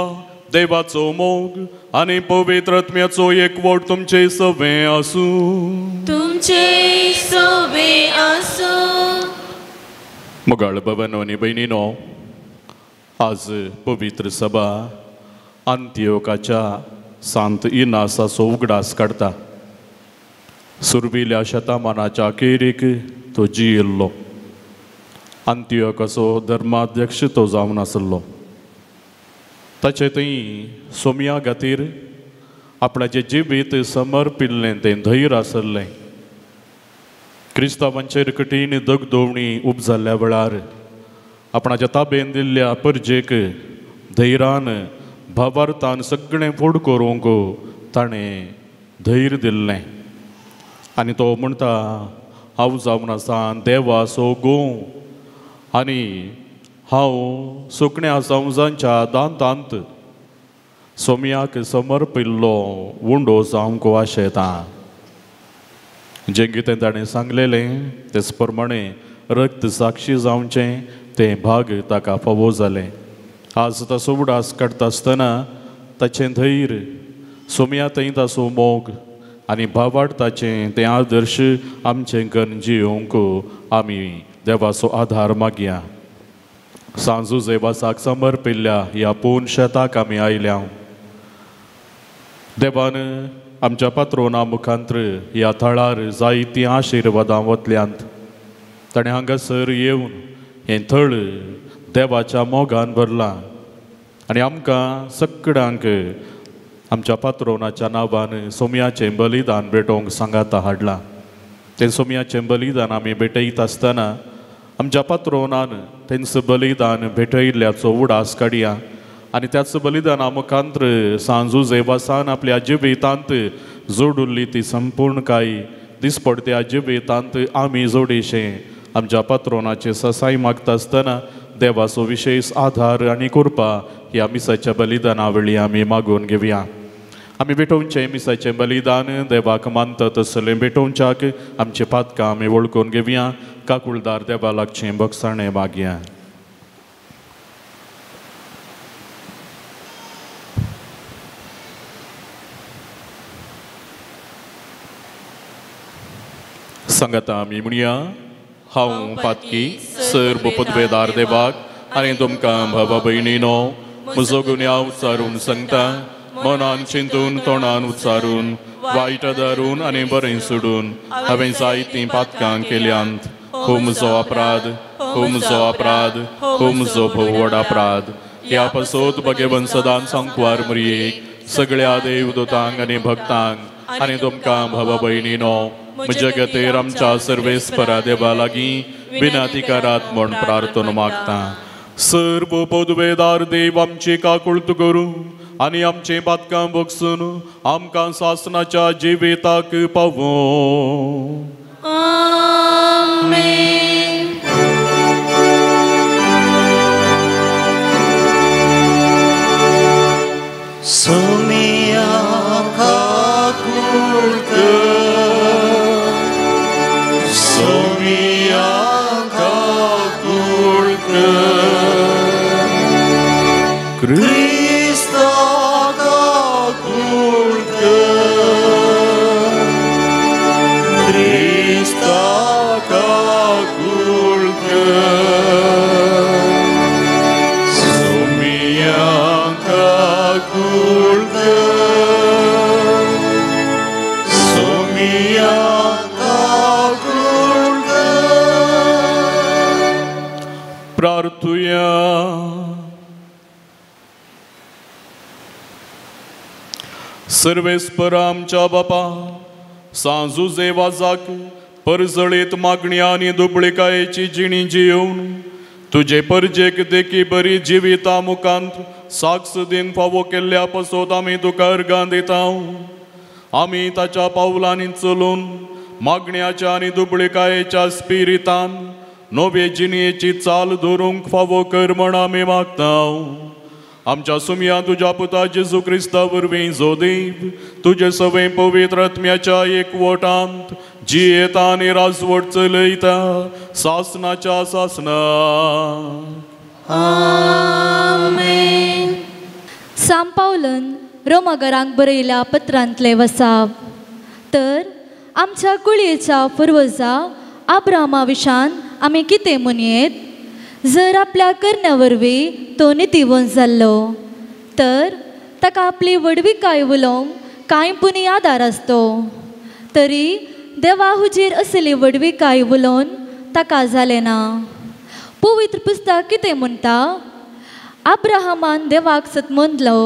देवाचो मोग आनी पवित्र आत्म्याचो एकवट तुमचे सवे आसूं, तुमचे सवे आसूं। मोगाळ बाबांनो आनी भयणीनो, आज पवित्र सभा अंत्योकाच्या सांत इनासाचो उगडास काडटा। सुरविल्या शतमानाच्या अखेरीक तो जियेल्लो अंत्योकाचो धर्माध्यक्ष तो जावन आसलो। ताचें थंय सोमया खातीर आपणाचें जिवीत समर्पिल्लें तें धैर्य आसलें. क्रिस्तांवांचेर कठीण दगदोवणी उब जाल्ल्या वेळार आपणाच्या ताबेन दिल्ल्या परजेक धैर्यान भावार्थान सगळें फुड करूंक ताणें धैर्य दिल्लें. आनी तो म्हणटा, हांव जावन आसा देवाचो गोव आनी हांव सुकण्या संवसांच्या दांतांत सोम्याक समर्पिल्लो उंडो जावंक वाशेता. जें कितें ताणें सांगलेलें तेच प्रमाणे रक्त साक्षी जावचें तें भाग ताका फावो जालें. आज ताचो उडास काडटा आसतना ताचें धैर्य, सोम्या थंय ताचो मोग आनी भावार्थाचें तें आदर्श आमचें करून जियोवंक आमी देवाचो आधार मागया. सांजू देवासाक समर्पिल्ल्या ह्या पूर्ण शेताक आमी आयल्या. देवान आमच्या पात्रोना मुखांत्र ह्या थळार जायतीं आशिर्वादां वतल्यांत. ताणें हांगासर येवन हें थळ देवाच्या मोगान भरलां आनी आमकां सगळ्यांक आमच्या पात्रोनाच्या नांवान सोम्याचें बलिदान भेटोवंक सांगाता हाडलां. तें सोम्याचें बलिदान आमी भेटयत आसतना आमच्या पात्रोनान तेंच बलिदान भेटयिल्ल्याचो उडास काडया आनी त्याच बलिदाना मुखांत्र सांजू जेवासान आपल्या जिवितांत जोडुल्ली ती संपूर्ण काय दिसपडत्या जिवितांत आमी जोडीशें आमच्या पात्रोनाचे ससाय मागता आसतना देवाचो विशेश आधार आनी कृपा ह्या मिसाच्या बलिदाना वेळी आमी मागून घेवया. आमी भेटोवचें मिसाचें बलिदान देवाक मानता तसलें भेटोवच्याक आमचें पातकां आमी वळखून घेवया. काकुळदार देवा लागचें भोगसाणें मागया. सांगाता आमी म्हणया, हांव पातकी सर्व पदवेदार देवाक आनी तुमकां भावा भयणीनो म्हजो गुन्यांव उच्चारून सांगता, मनान चिंतून तोंडान उच्चारून वायट धरून आनी बरें सोडून हांवें जायतीं पातकां केल्यांत. हो म्हजो अपराध, हो म्हजो अपराध, हो म्हजो भोव व्हड अपराध. ह्या पासत भगवंत सदां सांकवार मरियेक सगळ्या देवदूतांक आनी भक्तांक आनी तुमकां भावा भयणीनो म्हज्या खातीर आमच्या सर्वेस्परा देवा लागीं विनंती करात म्हूण प्रार्थना मागता. सर्व पदवेदार देव आमची काकुळट करूं आनी आमचें पातकां भोगसून आमकां सासणाच्या जिविताक पावों. आमेन. सोमिया काकुळट, सोमिया काकुळट, क्रिस्ता काकुळट, क्रिस्ता काकुळट, सोमिया काकुळट, सोमिया काकुळट. प्रार्थुया. सर्वेस्पर आमच्या बापा, सांजू जेवाजाक परजळीत मागणी आनी दुबळिकायेची जिणी जियोवन तुजे परजेक देखी बरी जिविता मुखांत साक्ष दिवंक फावो केल्ल्या पासत आमी तुका अर्गां दिता. आमी ताच्या पावलांनी चलून मागण्याच्या आनी दुबळिकायेच्या स्पिरितान नवे जिणेची चाल धरूंक फावो कर म्हण आमी मागता. आमच्या सुमया तुज्या पुता जेजू क्रिस्ता वरवीं जो देव तुजे सवें पवित्र आत्म्याच्या एकवटांत जियेता आनी राजवट चलयता सासनाच्या सासना. आमेन. सांत पावलान रोमागरांक बरयल्या पत्रांतले वसाप. तर आमच्या कुळयेच्या पुर्वजा आब्रामा विशान आमी कितें म्हणयेत? जर आपल्या करण्या वरवीं तो नितीवंत जाल्लो तर ताका आपली व्हडविकाय उलोवंक कांय पुणी आदार आसतो, तरी देवा हुजीर असली व्हडविकाय उलोवन ताका जालें ना. पवित्र पुस्तक कितें म्हणटा? अब्राहमान देवाक सतमनलो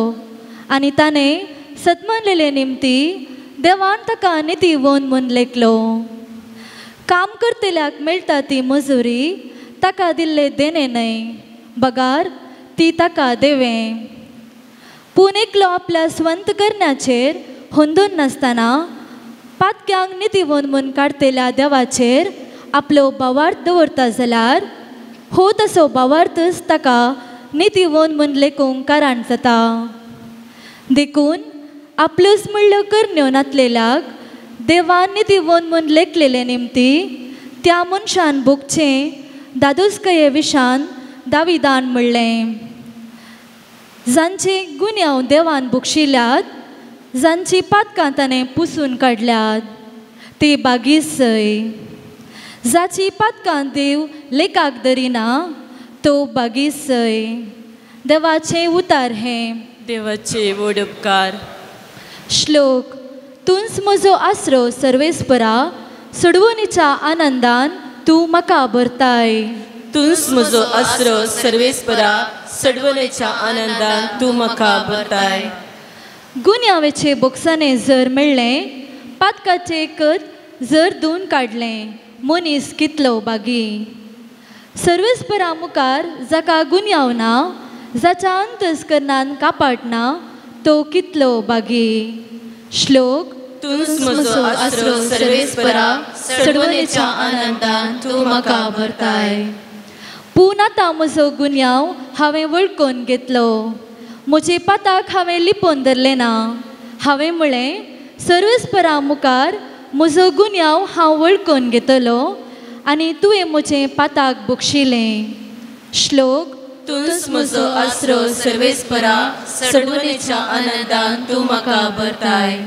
आनी ताणें सतमनलेले निमती देवान ताका नितीवंत म्हूण लेखलो. काम करतल्याक मेळटा ती मजुरी ताका दिल्ले देणें न्हय, बगार ती ताका देवें. पूण एकलो आपल्या स्वंत करण्याचेर होंदून नासतना पातक्यांक नितीवंत म्हूण काडटल्या देवाचेर आपलो भावार्थ दवरता जाल्यार हो तसो भावार्थच ताका नितीवंत म्हूण लेखूंक कारण जाता. देखून आपल्योच म्हणल्यो करण्यो नातलेल्याक देवान नितीवंत म्हूण लेखलेले निमती त्या मनशान भोगचें दादोसकये विशान दाविदान म्हणलें, जांचे गुन्यांव देवान भोगशिल्यात, जांची पातकां ताणें पुसून काडल्यात ते बागीस सय. जाची पातकां देव लेखाक धरिना तो बागीस सय. देवाचें उतार हें. देवाचे व्हड उपकार. श्लोक. तूंच म्हजो आसरो सर्वेस्परा, सोडवणीच्या आनंदान तूं म्हाका भरताय. तूंच म्हजो आसरो सर्वेस्परा, सोडवणेच्या आनंदान तूं म्हाका भरताय. गुन्यांवाचे बोगसाणें जर मेळ्ळें, पातकाचें कत जर धुवन काडलें, मनीस कितलो बागी. सर्वेस्परा मुखार जाका गुन्यांव ना, जाच्या अंतस्करणान कापाट ना, तो कितलो बागी. श्लोक. तूंच म्हजो आसरो सर्वेस्परा, सोडवणेच्या आनंदान तूं म्हाका भरताय. पूण आतां म्हजो गुन्यांव हांवें वळखून घेतलो, म्हजे पाताक हांवें लिपोवन धरलें ना. हांवें म्हळें, सर्वेस्परा मुखार म्हजो गुन्यांव हांव वळखून घेतलो आनी तुवें म्हजें पाताक बक्षिलें. श्लोक. तूंच म्हजो आसरो सर्वेस्परा, सोडवणेच्या आनंदान तूं म्हाका भरताय.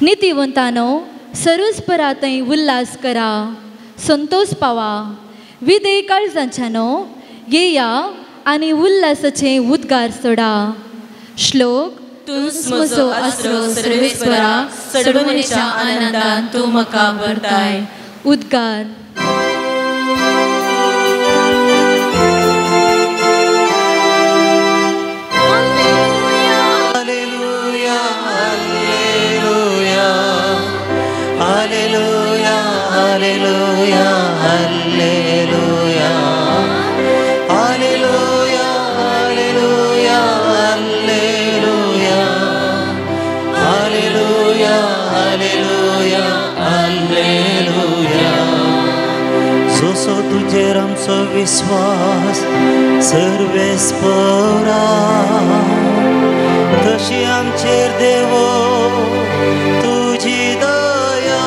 नितीवंतानो सर्वेस्परा थंय उल्हास करा, संतोष पावा. विधेय काळजांच्यानो येया आनी उल्हासाचे उद्गार सोडा. श्लोक. तूंच म्हजो आसरो सर्वेस्परा, सोडवणेच्या आनंदान तूं म्हाका भरताय. उद्गार. Alleluia, alleluia, alleluia, alleluia, alleluia, alleluia, alleluia, alleluia. जसो तुजेर आमचो विस्वास सर्वेस्परा, तशी आमचेर देवो तुजी दया.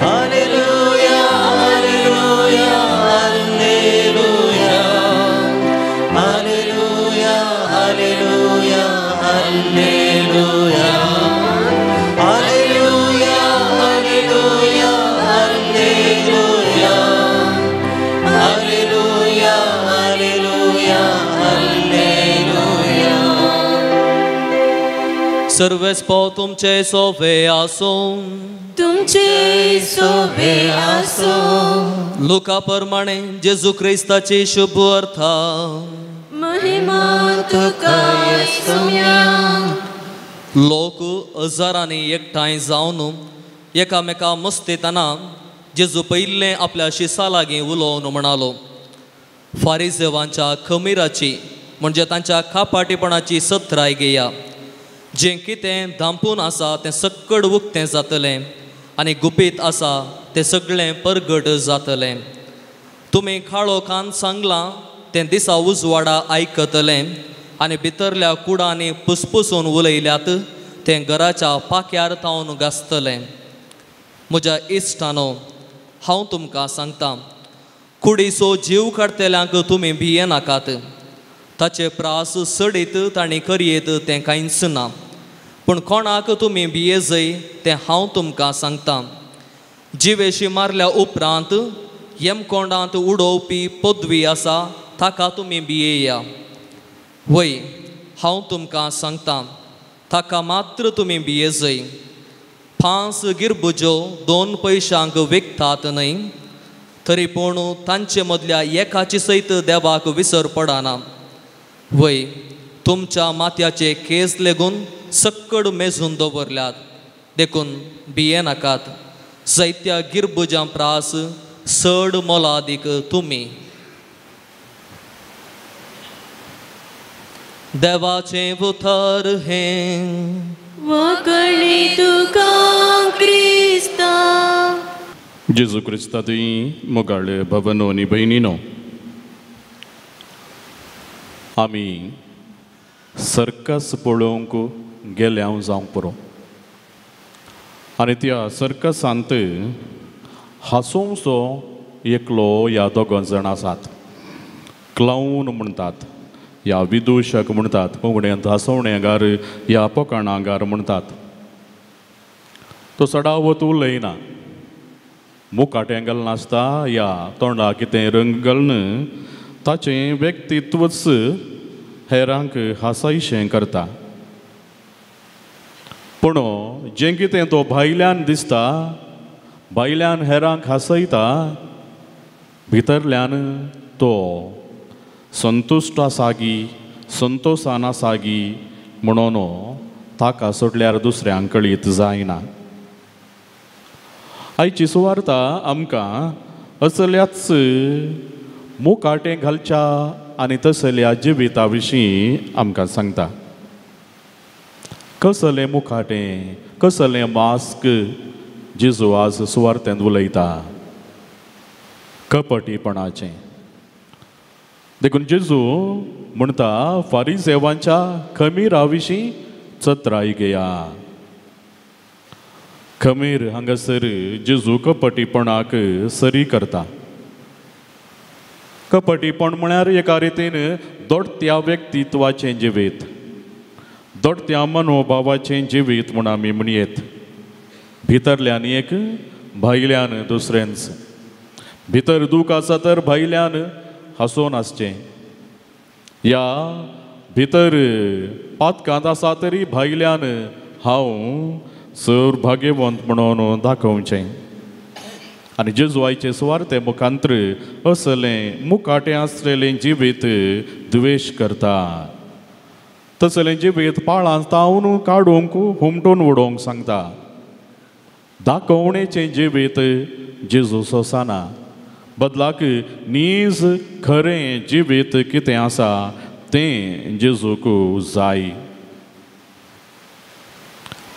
Alleluia, alleluia, alleluia, alleluia, alleluia, alleluia, alleluia, alleluia, alleluia, alleluia, alleluia, alleluia. सर्वेस्पो तुमचे सोवे आसूं. तुमचे सोवे आसूं. लुका प्रमाणे जेजू क्रिस्ताची शुभ अर्था. महिमा तुका येसुया. लोक हजारांनी एकठांय जावन एकामेका मस्तेतना जेजू पयिल्लें आपल्या शिसा लागीं उलोवन म्हणालो, फारिजेवांच्या खमीराची म्हणजे तांच्या खापाटीपणाची सत्राय घेया. जें कितें धांपून आसा तें सक्कड उक्तें जातलें आनी गुपीत आसा तें सगळें परगट जातलें. तुमी काळोखान सांगलां तें दिसा उजवाडा आयकतलें आनी भितरल्या कुडांनी पुसपुसून उलयल्यात तें घराच्या पाक्यार तावन गाजतलें. म्हज्या इश्टानो, हांव तुमकां सांगतां, कुडीचो जीव काडटल्यांक तुमी भियेनाकात. ताचे प्रास सडीत तांणी करयेत तें कांयच ना. पूण कोणाक तुमी भियेजय तें हांव तुमकां सांगतां. जिवेशी मारल्या उपरांत यमकोंडांत उडोवपी पदवी आसा ताका तुमी भियेया. वय, हांव तुमकां सांगतां, ताका मात्र तुमी भियेजय. 5 गिरबुज्यो 2 पयशांक विकतात न्हय? तरी पूण तांचे मदल्या एकाची सयत देवाक विसर पडना. वय तुमच्या माथ्याचे केस लेगून सक्कड मेजून दवरल्यात, देखून भियेनाकात. जायत्या गिरबुजां प्रास चड मोलादीक तुमी. देवाचें उतर हें. वकळी तुका क्रिस्ता. जेजू क्रिस्ता तुंय मोगाळे भवनो आनी भयणीनो, आमी सर्कस पळोवंक गेले हांव जावंक पुरो आनी त्या सर्कसांत हांसोवचो एकलो ह्या दोगां जाण आसात. क्लावन म्हणटात या विदूषक म्हणटात, कोंकणींत हांसोवणेगार या पोकाणागार म्हणटात. तो सडावत उलयना, मुखाटें घालनासता या तोंडा कितें रंग घालून ताचें व्यक्तित्वच हेरांक हांसयशें करता. पूण जें कितें तो भायल्यान दिसता, भायल्यान हेरांक हांसयता, भितरल्यान तो संतुश्ट आसागी, संतोशान आसागी म्हणून ताका सोडल्यार दुसऱ्यांक कळीत जायना. आयची सुवार्ता आमकां असल्याच मुखाटें घालच्या आनी तसल्या जिविता विशीं आमकां सांगता. कसलें मुखाटें, कसलें मास्क जेजू आज सुवार्तेंत उलयता? कपटीपणाचें. देखून जेजू म्हणटा फारिजेवांच्या खमीरा विशीं चत्राय घेया. खमीर हांगासर जेजू कपटीपणाक सरी करता. कपटीपण म्हळ्यार एका रितीन दोडत्या व्यक्तित्वाचें जिवीत, दोडत्या मनोभावाचें जिवीत म्हूण आमी म्हणयेत. भितरल्यान एक, भायल्यान दुसरेंच. भितर दूख आसा तर भायल्यान हांसोन आसचें, या भितर पातकांत आसा तरी भायल्यान हांव सर भाग्यवंत म्हणून दाखोवचें. आनी जेजू आयचे सुवार्ते मुखांत्र असलें मुखाटें आसलेलें जिवीत द्वेश करता. तसलें जिवीत पाळां तावन काडूंक हुमटून उडोवंक सांगता. दाखोवणेचें जिवीत जेजू सोंसना, बदलाक नीज खरें जिवीत कितें आसा तें जेजूक जाय.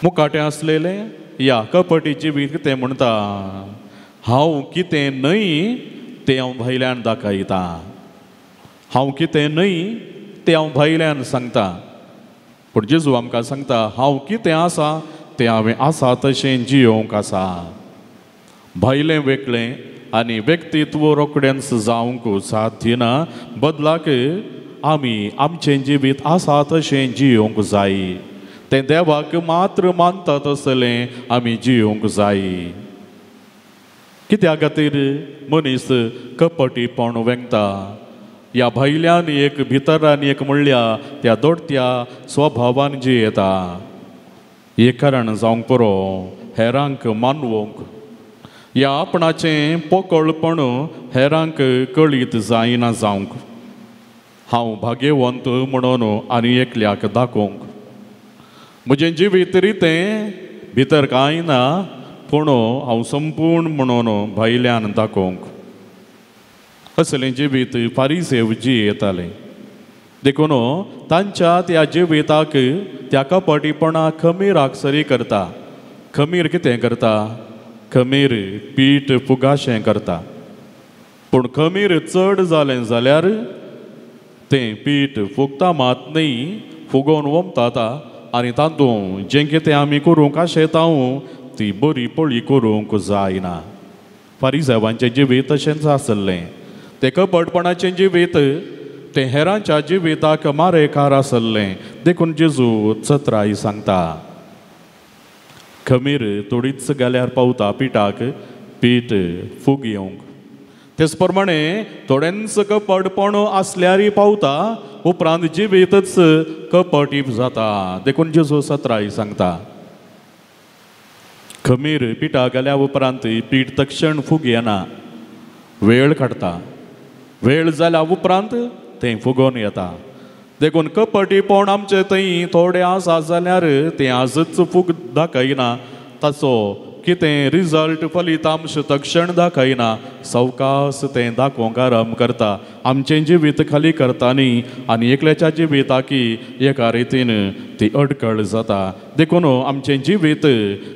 मुखाटें आसलेलें या कपटी जिवीत कितें म्हणटा, हांव कितें न्हय तें हांव भायल्यान दाखयता, हांव कितें न्हय तें हांव भायल्यान सांगता. पूण जेजू आमकां सांगता हांव कितें आसा तें हांवें आसा तशें जियोवंक आसा. भायलें वेगळें आनी व्यक्तित्व रोखडेंच जावंक साथ दिना, बदलाक आमी आमचें जिवीत आसा तशें जियोवंक जाय. तें देवाक मात्र मानता तसलें आमी जियोवंक जाय. कित्या खातीर मनीस कपटीपण वेंगता? ह्या भायल्यान एक भितरान एक म्हणल्या त्या दोडत्या स्वभावान जियेता. एक कारण जावंक पुरो हेरांक मानवंक, ह्या आपणाचें पोकळपण हेरांक कळीत जायना जावंक, हांव भाग्यवंत म्हणून आनी एकल्याक दाखोवंक. म्हजें जिवीत रितें, भितर कांय ना, पूण हांव संपूर्ण म्हणून भायल्यान दाखोवंक. असलें जिवीत फारिसेव जियेतालें. देखून तांच्या त्या जिविताक त्या कपटीपणाक खमीराक सरी करता. खमीर कितें करता? खमीर पीठ फुगाशें करता. पूण खमीर चड जालें जाल्यार तें पीठ फुगता मात न्हय, फुगोवन वमता आनी तातूंत जें कितें आमी करूंक आशेता ती बरी पळी करूंक जायना. फारिजेवांचें जिवीत तशेंच आसलें. तें कपटपणाचें जिवीत तें हेरांच्या जिविताक मारेकार आसलें. देखून जेजू चत्राय सांगता, खमीर थोडीच घाल्यार पावता पिठाक, पीठ फूग येवंक. तेच प्रमाणे थोड्यांच कपटपण आसल्यारय पावता, उपरांत जिवीतच कपटीप जाता. देखून जेजू सत्राय सांगता, खमीर पिठा घाल्या उपरांत पीठ तक्षण फूग येना, वेळ काडटा, वेळ जाल्या उपरांत तें फुगोवन येता. देखून कपटीपण आमचे थंय थोडें आसा जाल्यार तें आजच फूग दाखयना, ताचो कितें रिजल्ट फलितांश तक्षण दाखयना, सवकास तें दाखोवंक आरंभ करता. आमचें जिवीत खाली करता न्ही आनी एकल्याच्या जिविताकी एका रितीन ती अडकळ जाता. देखून आमचें जिवीत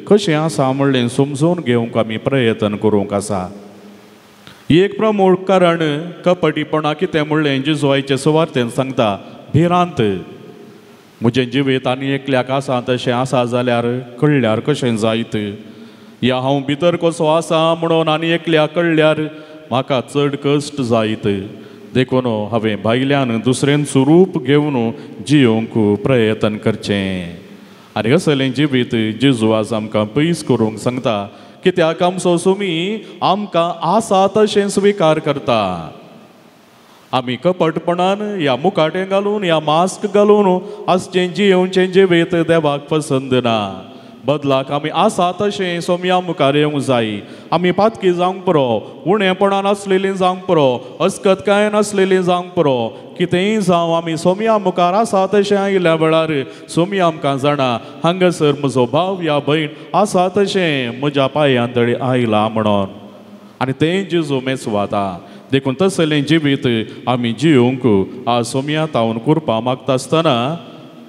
कशें आसा म्हणलें समजून घेवंक आमी प्रयत्न करूंक आसा. एक प्रमुख कारण कपटीपणा कितें म्हणलें जेजू सुवार्तेन सांगता, भिरांत. म्हजें जिवीत आनी एकल्याक आसा तशें आसा जाल्यार कळ्ळ्यार कशें जायत, या हांव भितर कसो आसा म्हणून आनी एकल्याक कळ्ळ्यार म्हाका चड कश्ट जायत. देखून हांवें भायल्यान दुसऱ्यांचो रूप घेवन जियोवंक प्रयत्न करचें. आनी असलें जिवीत जेजू आज आमकां पयस करूंक सांगता, कित्याक आमचो सुमी आमकां आसा तशें स्विकार करता. आमी कपटपणान ह्या मुखाटें घालून ह्या मास्क घालून आसचें जियोवचें जिवीत देवाक पसंद ना. बदलाक आमी आसा तशें सोमया मुखार येवंक जाय. आमी पातकी जावंक पुरो, उणेपणान आसलेलीं जावंक पुरो, अस्कतकायेन आसलेलीं जावंक पुरो, कितेंय जावं आमी सोमया मुखार आसा तशें आयिल्ल्या वेळार सोमया आमकां जाणा हांगासर म्हजो भाव या भयण आसा तशें म्हज्या पांयां तळी आयला म्हणून, आनी तें जेजू मेसवाता. देखून तसलें जिवीत आमी जियोवंक आज सोमया तावन कुरपा मागता आसतना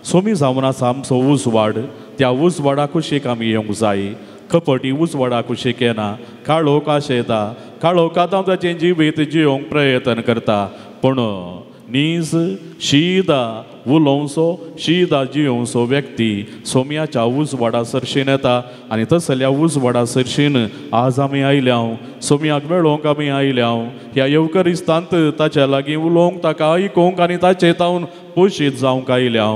सोमी जावन आसा आमचो उजवाड, त्या उजवाडा कुशीक आमी येवंक जाय. कपटी उजवाडा कुशीक येना, काळोख आशेता, काळोखांत ताचें जिवीत जियोवंक प्रयत्न करता. पूण नीज शीदा उलोवचो शीदा जियोवचो व्यक्ती सोम्याच्या उजवाडा सरशीन येता आनी तसल्या उजवाडा सरशीन आज आमी आयल्या, सोम्याक मेळोवंक आमी आयल्या. ह्या येवकरिस्तांत ताच्या लागीं उलोवंक, ताका आयकूंक आनी ताचे तावन पोशीत जावंक आयल्या.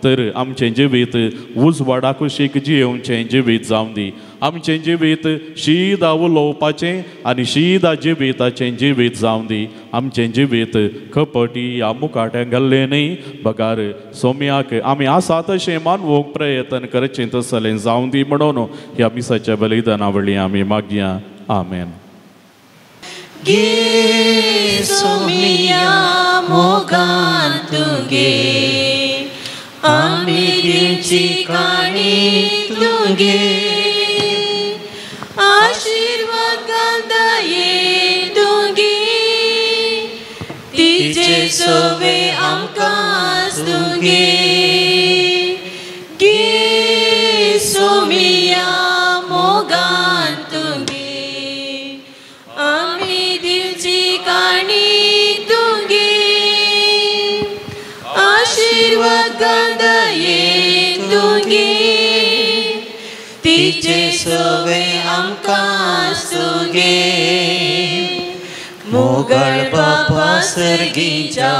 तर आमचें जिवीत उजवाडा कुशीक जियोवचें जिवीत जावं दी. आमचें जिवीत शीदा उलोवपाचें आनी शीदा जिविताचें जिवीत जावं दी. आमचें जिवीत कपटी ह्या मुखाट्यां घाल्लें न्ही, बगार सोम्याक आमी आसा तशें मानवूंक प्रयत्न करचें तसलें जावं दी म्हणून ह्या मिसाच्या बलिदाना वळी आमी मागया. आमेन. गे सोमिया मोगान तुगे आमी दिवची काणी तुगे, आशीर्वाद घालताये तुगे, तिचे सोवे आमकां तुगे. गे सोमिया मोगान तुगे आमी दिवची काणी तुगे, आशीर्वाद घालताये तुगे, तिचे सोवे आमकां तुगे. मोगळ बापा सर्गीच्या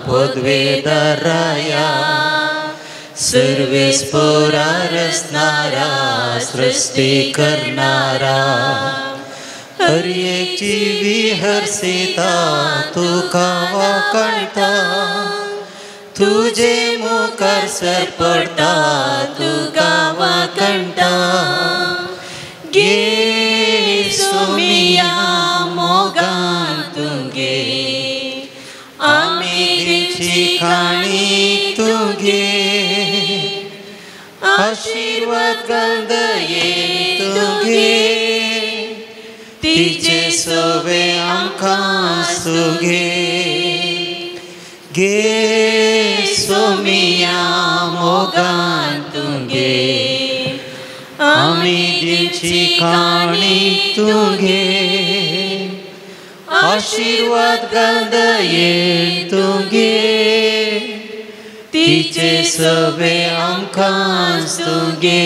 पदवेदाराया, सर्वेस पोरा रचणारा सृष्टी करणारा, हर एक जीवी हर्षिता तुका वाकणता, तुझे मुखार सर पडता तुका वाकणता. गे सोमिया मोगान तुगे आमी दिवची काणी तुगे, आशीर्वाद घालताये तुगे, तिचे सोवे आमकां तुगे. गे सोमिया मोगान तुगे आमी दिवची काणी तुगे, आशीर्वाद घालताये तुगे, तिचे सोवे आमकां तुगे.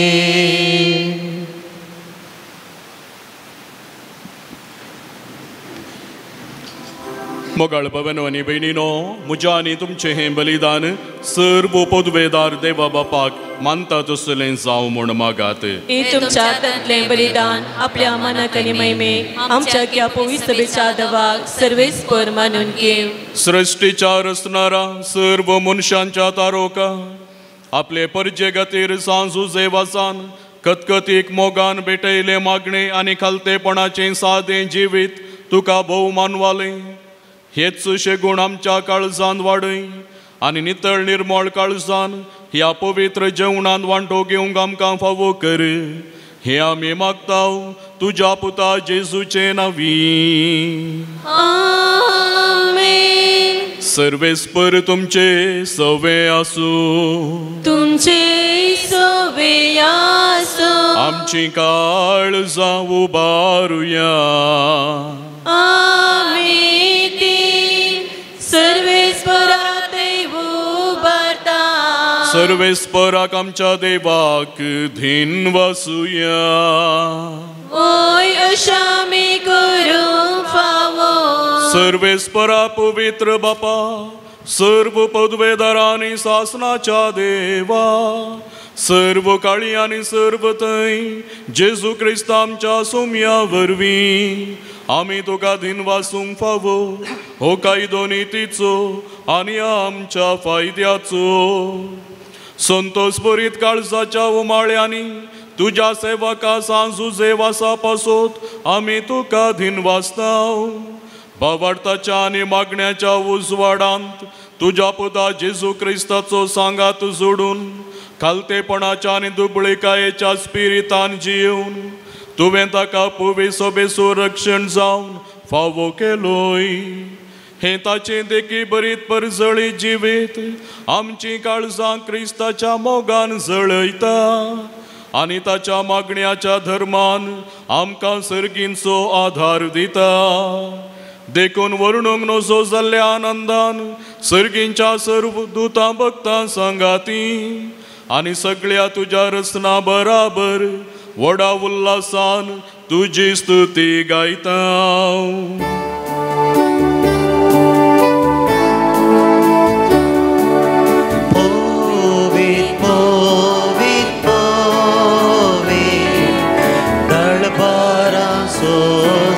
मोगाळ भवनो आनी भयणीनो, म्हज्या आनी तुमचें हें बलिदान सर्व पदवेदार देवा बापाक मानता तसलें जावं म्हूण मागात. हे तुमच्या हातांतलें बलिदान आपल्या मनाक आनी महिमेक आमच्या ह्या पवित्र सभेच्या दवाक सर्वेस्पर मानून घेव. सृश्टीच्या रचणारा सर्व मनशांच्या तारोका आपले परजे खातीर सांजू जेवासान कतकतीक मोगान भेटयलें मागणें आनी खालतेपणाचें सादें जिवीत तुका भोव मानवालें. हेच शेगूण आमच्या काळजान वाडय आनी नितळ निर्मळ काळजान ह्या पवित्र जेवणान वांटो घेवंक आमकां फावो कर. हे आमी मागता तुज्या पुता जेजूचे नांवी. आमेन. सर्वेस्पर तुमचे सवे आसूं. तुमचे सवे आसूं. आमची काळजां उबारुया. आमी ती सर्वेस्परा देव उबारता. सर्वेस्पराक आमच्या देवाक धीन वसुया. ओय अशा आमी करूंक फावो. सर्वेस्परा पवित्र बापा, सर्व पदवेदारांनी सासनाच्या देवा, सर्व काळी आनी सर्व थंय जेजू क्रिस्त आमच्या सोम्या वरवीं आमी तुका दिनवासूंक फावो. हो कायदो नितीचो आनी आमच्या फायद्याचो. संतोष भरीत काळजाच्या उमाळ्यांनी तुज्या सेवका सांजुजे वासा पासत आमी तुका दिनवासता. भावार्थाच्या आनी मागण्याच्या उजवाडांत तुज्या पुता जेजू क्रिस्ताचो सांगात जोडून खालतेपणाच्या आनी दुबळेकायेच्या स्पिरितान जिवन तुवें ताका पुवी सोबेसो रक्षण जावन फावो केलोय. हें ताचें देखी बरीत परजळी जिवीत आमची काळजां क्रिस्ताच्या मोगान जळयता आनी ताच्या मागण्याच्या धर्मान आमकां सर्गींचो आधार दिता. देखून वर्णूंक नजो जाल्ल्या आनंदान सर्गींच्या सर्व दुतां भक्तां सांगाती आनी सगळ्या तुज्या रचना बराबर व्हडा उल्हासान तुजी स्तुती गायता. पवित्र पवित्र पवित्र दळबाराचो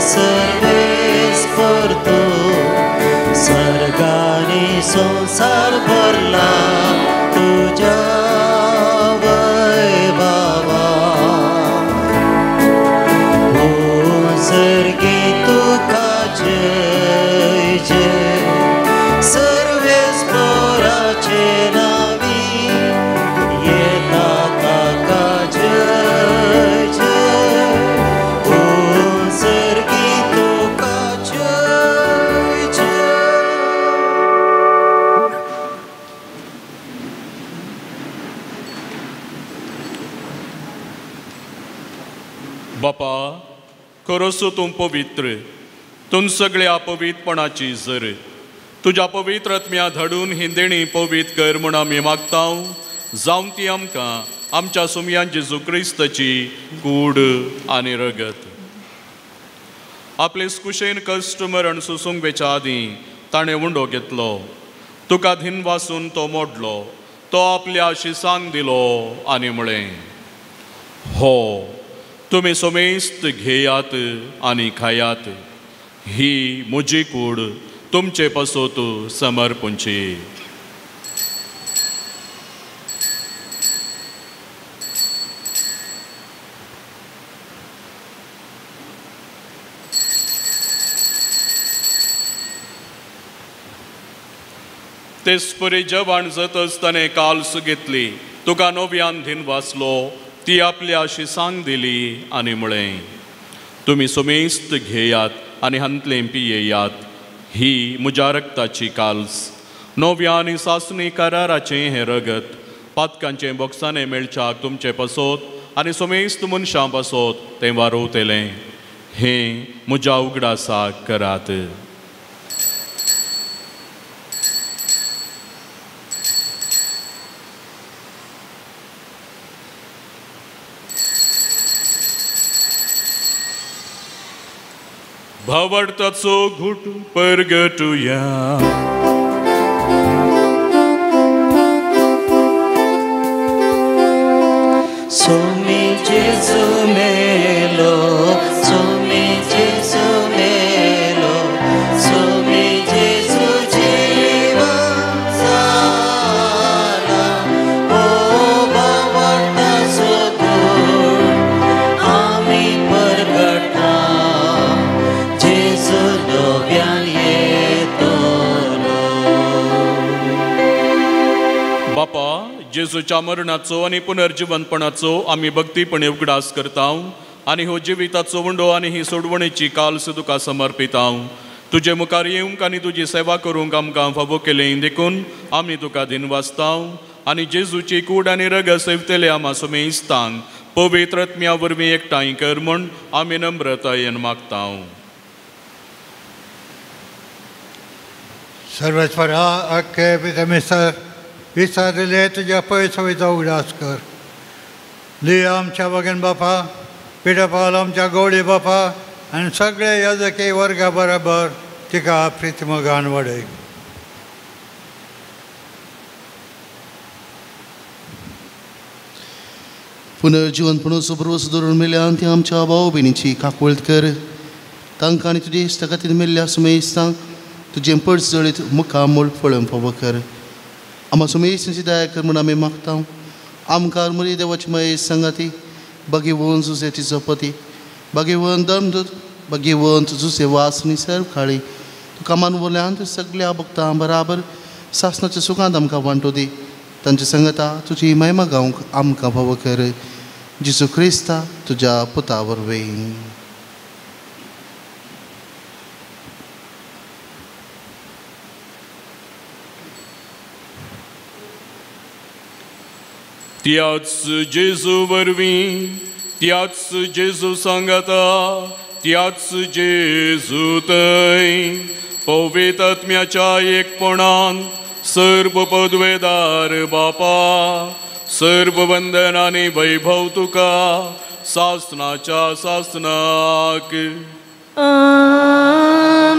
सर्वेस्पर तूं, सर्गानी संवसार भरला तुज्या वैभवा. ओ सर्गी तुका जय जय, सर्वेस्पराचे नांवी येता ताका जय जय. ओ सर्गी तुका जय जय. बापा, खरोसो तूं पवित्र, तूं सगळ्या पवित्रपणाची जर. तुज्या पवित्र आत्म्या धाडून ही देणी पवित्र कर म्हूण आमी मागता. जावं ती आमकां आमच्या सुमयान जेजू क्रिस्ताची कूड आनी रगत. आपले कुशेन कश्ट मरण सोसूंक वेच्या आदीं ताणें उंडो घेतलो, तुका धिनवासून तो मोडलो, तो आपल्या शिसांक दिलो आनी म्हळें, हो तुमी समेस्त घेयात आनी खायात, ही म्हजी कूड तुमचे पासत समर्पणची. तेच परी जेवण जातच ताणें काल्स घेतली, तुका नव्यान धिनवासलो, ती आपल्या शिसांक दिली आनी म्हळें, तुमी समेस्त घेयात आनी हांतलें पियेयात, ही म्हज्या रक्ताची काल्स, नव्या आनी सासणी कराराचें हें रगत, पातकांचें बोक्साणें मेळच्याक तुमचे पासत आनी समेस्त मनशां पासत तें वारोवतलें. हें म्हज्या उगडासाक करात. भावार्थाचो घुट परगटुया. सोमी जेजू मेलो, सोमी जेजू मेलो, सोमी जेजू जीवन जाला. ओ भावार्थाचो घुट आमी परगटा, जेजू जेजूच्या मरणाचो आनी पुनर्जिवंतपणाचो आमी भक्तीपणे उगडास करता आनी हो जिविताचो उंडो आनी ही सोडवणेची काल्स तुका समर्पिता. तुजे मुखार येवंक आनी तुजी सेवा करूंक आमकां फावो केलें देखून आमी तुका दिनवासता आनी जेजूची कूड आनी रगत सेवतले आमा सुमेस्तांक पवित्र आत्म्या वरवीं एकठांय कर म्हूण आमी नम्रतायेन मागता. सर्वेस्परा आख्खे पिता विसारिल्ले तुज्या पयसोयचो उगडास कर. लिया आमच्या बगेन बापा, पिठापाल आमच्या गवळी बापा आनी सगळे याजकी वर्गा बराबर तिका प्रितमोगान वाडय. पुनर्जिवनपणाचो भरवंसो दवरून मेल्यान ती आमच्या भाव भयणीची काकूळट कर. तांकां आनी तुजे इश्टा खातीर मेल्ल्या सुमेस्तांक तुजें पडस जळीत मुखामूळ फळोवंक फावो कर. आमा सुमेस्तांची दया कर म्हूण आमी मागता. आमकां मरी देवाची माये सांगाती भगेवन जुजे तिचो पती, भगेवन दमदूत, भगेवंत जुजे वास आनी सर्व काळी तुका मानवल्यान सगल्या भक्तां बराबर सासणाच्या सुखांत आमकां वांटो दी. तांचे संगता तुजी महिमा गावंक आमकां फावो कर. जेजू क्रिस्ता तुज्या पुता वरवीं. त्याच जेजू वरवीं, त्याच जेजू सांगाता, त्याच जेजू थंय पवित्र आत्म्याच्या एकपणान सर्व पदवेदार बापा, सर्व वंदन आनी वैभव तुका सासनाच्या सासनाक. आमेन.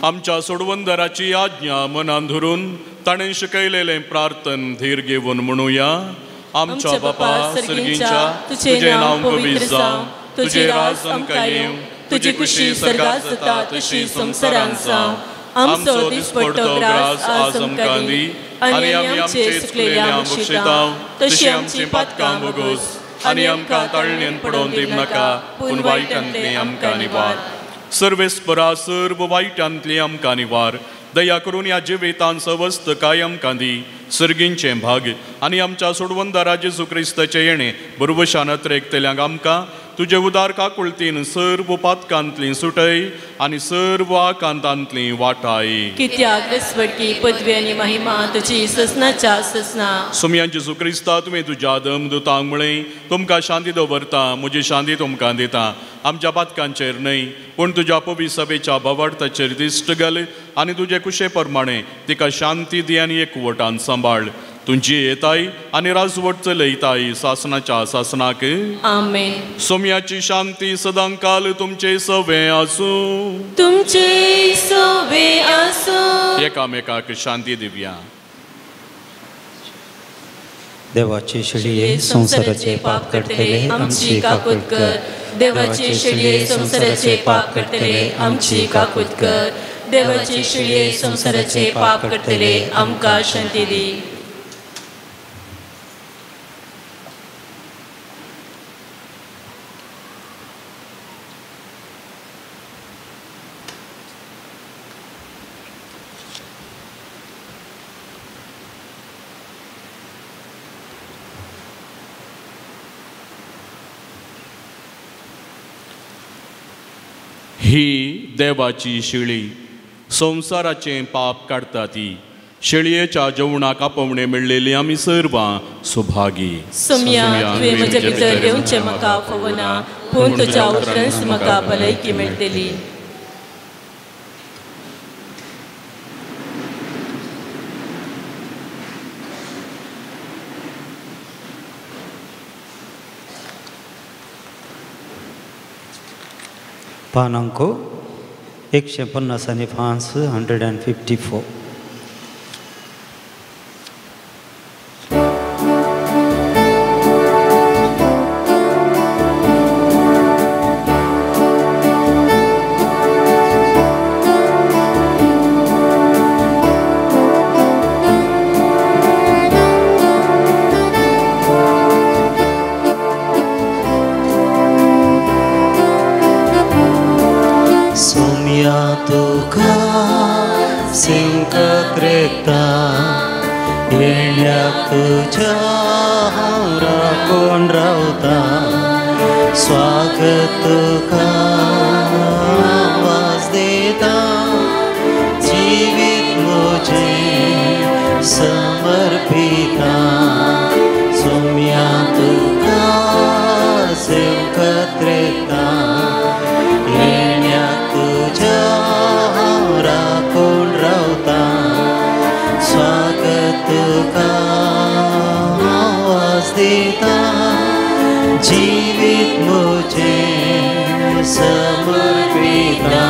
आमच्या सोडवंदराची आज्ञा मनान धरून ताणें शिकयलेलें प्रार्थन धीर घेवन म्हणुया. आमच्या बापा सर्गींच्या, तुजें नांव पवित्र जावं, तुजें राज आमकां येवं, तुजी खुशी सर्गात जाता तशी संवसारांत जावं. आमचो दिसपट्टो ग्रास आज आमकां दी आनी आमी आमचे चुकलेल्या बक्षिता तशी आमची पातकां भोगोस आनी आमकां ताळणेन पडोवन दिवं नाका, पूण वायटांतली आमकां निवार. सर्वेस्परा सर्व वायटांतली आमकां निवार. दया करून ह्या जिवितान सवस्त काय आमकां दी सर्गींचें भाग आनी आमच्या सोडवंदारा जेजू क्रिस्ताचें येणें बरोबशान अत्रेकतल्यांक आमकां तुजे उदार काकुळतीन सर्व पातकांतली सुटय आनी सर्व आकांतांतली वाटाय. कित्याक रसवडकी पदवी आनी महिमा तुजी ससनाच्या ससना. सुमयान जेजू क्रिस्ता तुवें तुज्या दमदुतांक म्हळें, तुमकां शांती दवरता, म्हजी शांती तुमकां दिता. आमच्या पातकांचेर न्हय पूण तुज्या पवित्र सभेच्या भावार्थाचेर दिश्ट घाल आनी तुजे कुशे प्रमाणे तिका शांती दी आनी एकवटान सांबाळ. तुमची येताय आनी राजवट चलयताय सासनाच्या सासनाक. आमेन. सोम्याची शांती सदांकाल तुमचे सवे आसूं, तुमचे सवे आसूं. एकामेकाक शांती दिवया. देवाचे शेळये संवसाराचे पाप काडटले आमची काकूत कर. देवाचे शेळये संवसाराचे पाप काडटले आमची काकूत कर. देवाचे शेळये संवसाराचे पाप काडटले आमकां शांती दी. ही देवाची शेळी संवसाराचें पाप काडटा ती. शेळयेच्या जेवणाक आपोवणें मेळ्ळेली आमी सर्वां सुभागी. सोम्या, तुवें म्हज्या भितर येवचें म्हाका फावना, पूण तुज्या उतरांच म्हाका भलायकी मेळटली. पान अंक 150 आनी 5 154. Somiya तुका सेवकत रेखता येण्याक तुज्या हांव राखून रावता स्वागत तुका आवाज दिता जिवीत म्हजें समर्पिता सोम्या तुका सेवकत रेखता येण्याक तुज्या हांव राखून रावता स्वागत तुका आवाज दिता जिवीत म्हजें समर्पिता.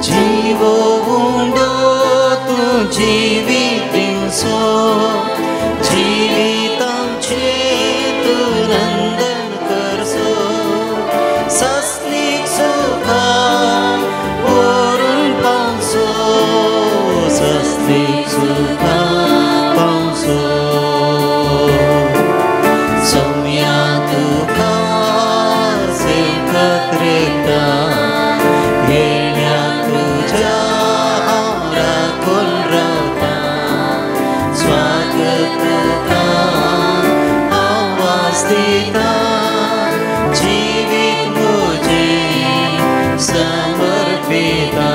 जीवो उंडो तूं जिवीत दिवचो जिवीत आमचें तूं नंदन करचो सस्नीक सुखा व्हरून पावचो सस्नीक सुखा पावचो सोम्या तुका सेवकत रेखता येण्याक तुज्या हांव राखून रावता स्वागत तुका आवाज दिता जिवीत म्हजें समर्पिता.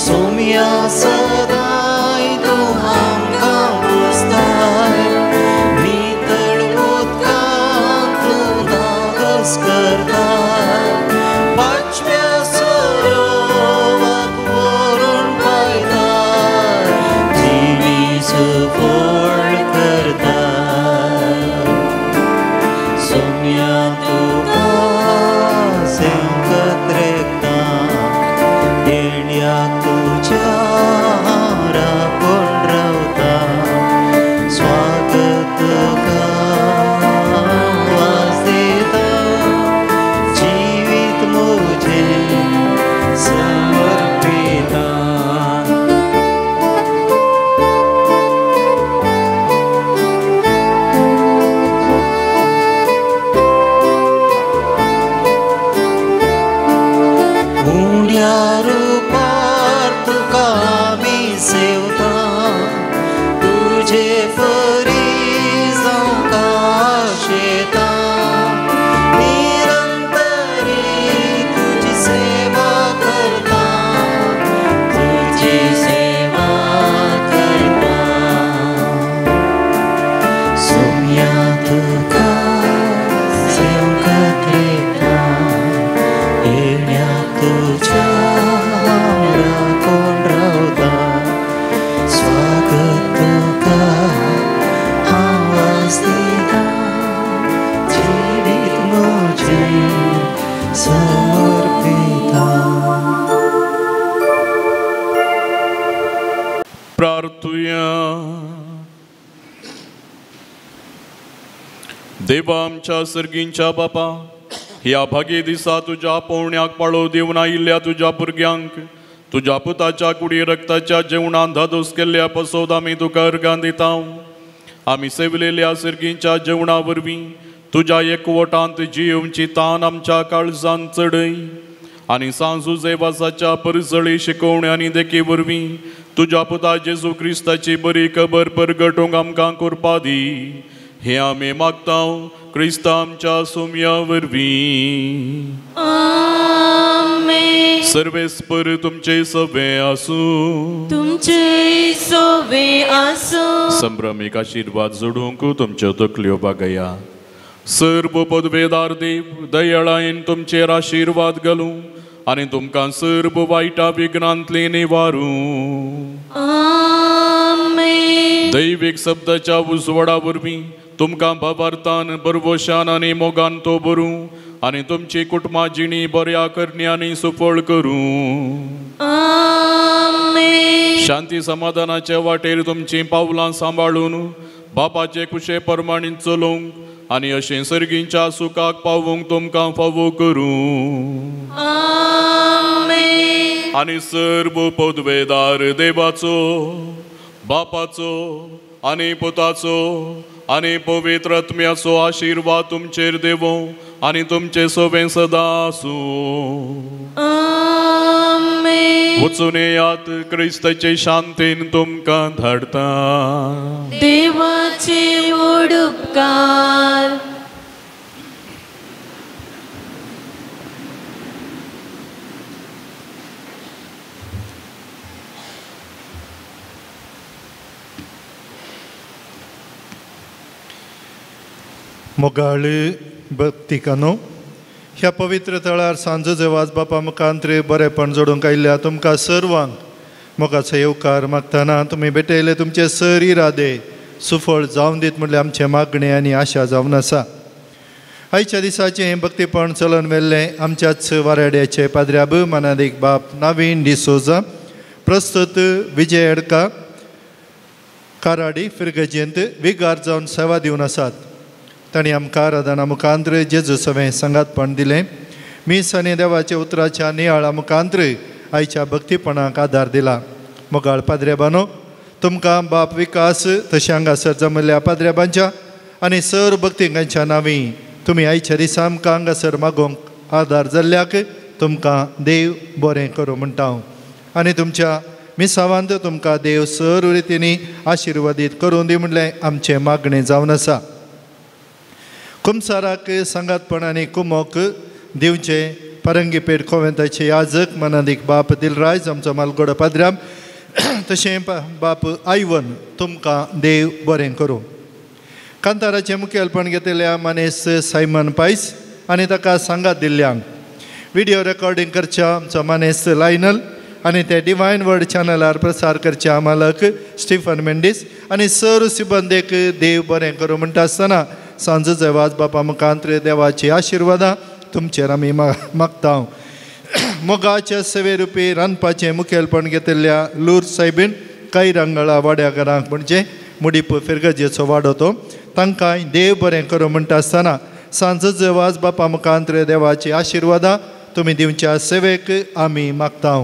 सोम्या सदांय तूं आमकां पुसताय नितळ उदकांत तूं धादोस करताय पांचव्या सरोवाक व्हरून पायताय जिणी सुफळ करताय सोम्या तुका सेवकत रेखता येण्याक तुज्या हांव राखून रावता स्वागत तुका आवाज दिता जिवीत म्हजें समर्पिता. उंड्या रुपार तुका आमी सेवता तुजे परी जावंक आशेता निरंतरी तुजी सेवा करता तुजी सेवा करता सोम्या तुका सेवकत रेखता येण्याक तुज्या हांव राखून रावता स्वागत तुका आवाज दिता जिवीत म्हजें समर्पिता. प्रार्थुया. देवा आमच्या सर्गींच्या बापा, ह्या भागी दिसा तुज्या पोवण्याक पाळो दिवन आयिल्ल्या तुज्या भुरग्यांक तुज्या पुताच्या कुडी रक्ताच्या जेवणान धादोस केल्ल्या पसोद आमी तुका अर्गां दिता. आमी सेवलेल्या सर्गींच्या जेवणा वरवीं तुज्या एकवटांत जियेवची तान आमच्या काळजान चडय आनी सांजुजेवासाच्या परजळी शिकोवण्या आनी देखी वरवीं तुज्या पुता जेजू क्रिस्ताची बरी खबर परगटूंक आमकां कृपा दी. हें आमी मागता क्रिस्ता आमच्या सोम्या वरवीं. आमेन. सर्वेस्पर तुमचे सवे आसूं. तुमचे सवे आसूं. संभ्रमीक आशिर्वाद जोडूंक तुमच्यो तकल्यो बागया. सर्व पदवेदार देव दयाळायेन तुमचेर आशिर्वाद घालूं आनी तुमकां सर्व वायटा विघ्नांतली निवारूं. आमेन. दैवीक शब्दाच्या उजवाडा वरवीं तुमकां भावार्थान बरवशान आनी मोगान तो भरूं आनी तुमची कुटुंबा जिणी बऱ्या करण्यांनी सुफळ करूं. आमेन. शांती समाधानाच्या वाटेर तुमचीं पावलां सांबाळून बापाचे कुशे प्रमाणे चलोवंक आनी अशें सर्गींच्या सुखाक पावूंक तुमकां फावो करूं. आमेन. आनी सर्व पदवेदार देवाचो, बापाचो आनी पुताचो आनी पवित्र आत्म्याचो आशिर्वाद तुमचेर देवो आनी तुमचे सवें सदां आसूं. आमेन. वचून येयात, क्रिस्ताचे शांतीन तुमकां धाडटा. देवाचे व्हड उपकार. मोगाळ भक्तिकानो, ह्या पवित्र थळार सांजो जेवाज बापा मुखांत्रे बरेपण जोडूंक आयिल्ल्या तुमकां सर्वांक मोगाचो येवकार मागतना तुमी भेटयले तुमचे सर इरादे सुफळ जावन दीत म्हणल्यार आमचें मागणें आनी आशा जावन आसा. आयच्या दिसाचें हें भक्तीपण चलन व्हेल्लें आमच्याच वाराड्याचे पाद्र्याब मनादीक बाप नावीन डिसोजा, प्रस्तुत विजय एडका काराडी फिरगजेंत विगार जावन सेवा दिवन आसात. तांणी आमकां आराधना मुखांत्र जेजू सवें सांगातपण दिलें. मीस आनी देवाच्या उतराच्या नियाळा मुखांत्र आयच्या भक्तीपणाक आदार दिला. मोगाळ पाद्रेबानो, तुमकां बाप विकास तशें हांगासर जमल्ल्या पाद्रेबांच्या आनी सर भक्तिकांच्या नांवी तुमी आयच्या दिसा आमकां हांगासर मागोवंक आदार जाल्ल्याक तुमकां देव बरें करूं म्हणटा हांव. आनी तुमच्या मिसावांत तुमकां देव सर रितींनी आशिर्वादीत करूं दी म्हणलें आमचें मागणें जावन आसा. कुमसाराक सांगातपण आनी कुमोक दिवचे परंगीपेठ कोवेंताचे याजक मनादीक बाप दिलराज आमचो मालगोडो पाद्राम तशें बाप आयवन तुमकां देव बरें करूं. कांताराचें मुखेलपण घेतल्या मानेस सायमन पायस आनी ताका सांगात दिल्ल्यांक, विडियो रेकॉर्डिंग करच्या आमचो मानेस लायनल आनी ते डिवायन वर्ड चॅनलार प्रसार करच्या मालक स्टिफन मेंडीस आनी सर सिबंदेक देव बरें करूं म्हणटा आसतना सांजो जेवाज बापा मुखांत्र देवाची आशिर्वादां तुमचेर आमी मागता. मोगाच्या सेवे रुपी रांदपाचें मुखेलपण घेतिल्ल्या लूर सायबीन कैरंगळा वाड्या घरांक म्हणजे मुडीप फिरगजेचो वाडो तो तांकां देव बरें करूं म्हणटा आसतना सांजो जेवाज बापा मुखांत्र देवाची आशिर्वादां तुमी दिवच्या सेवेक आमी मागता.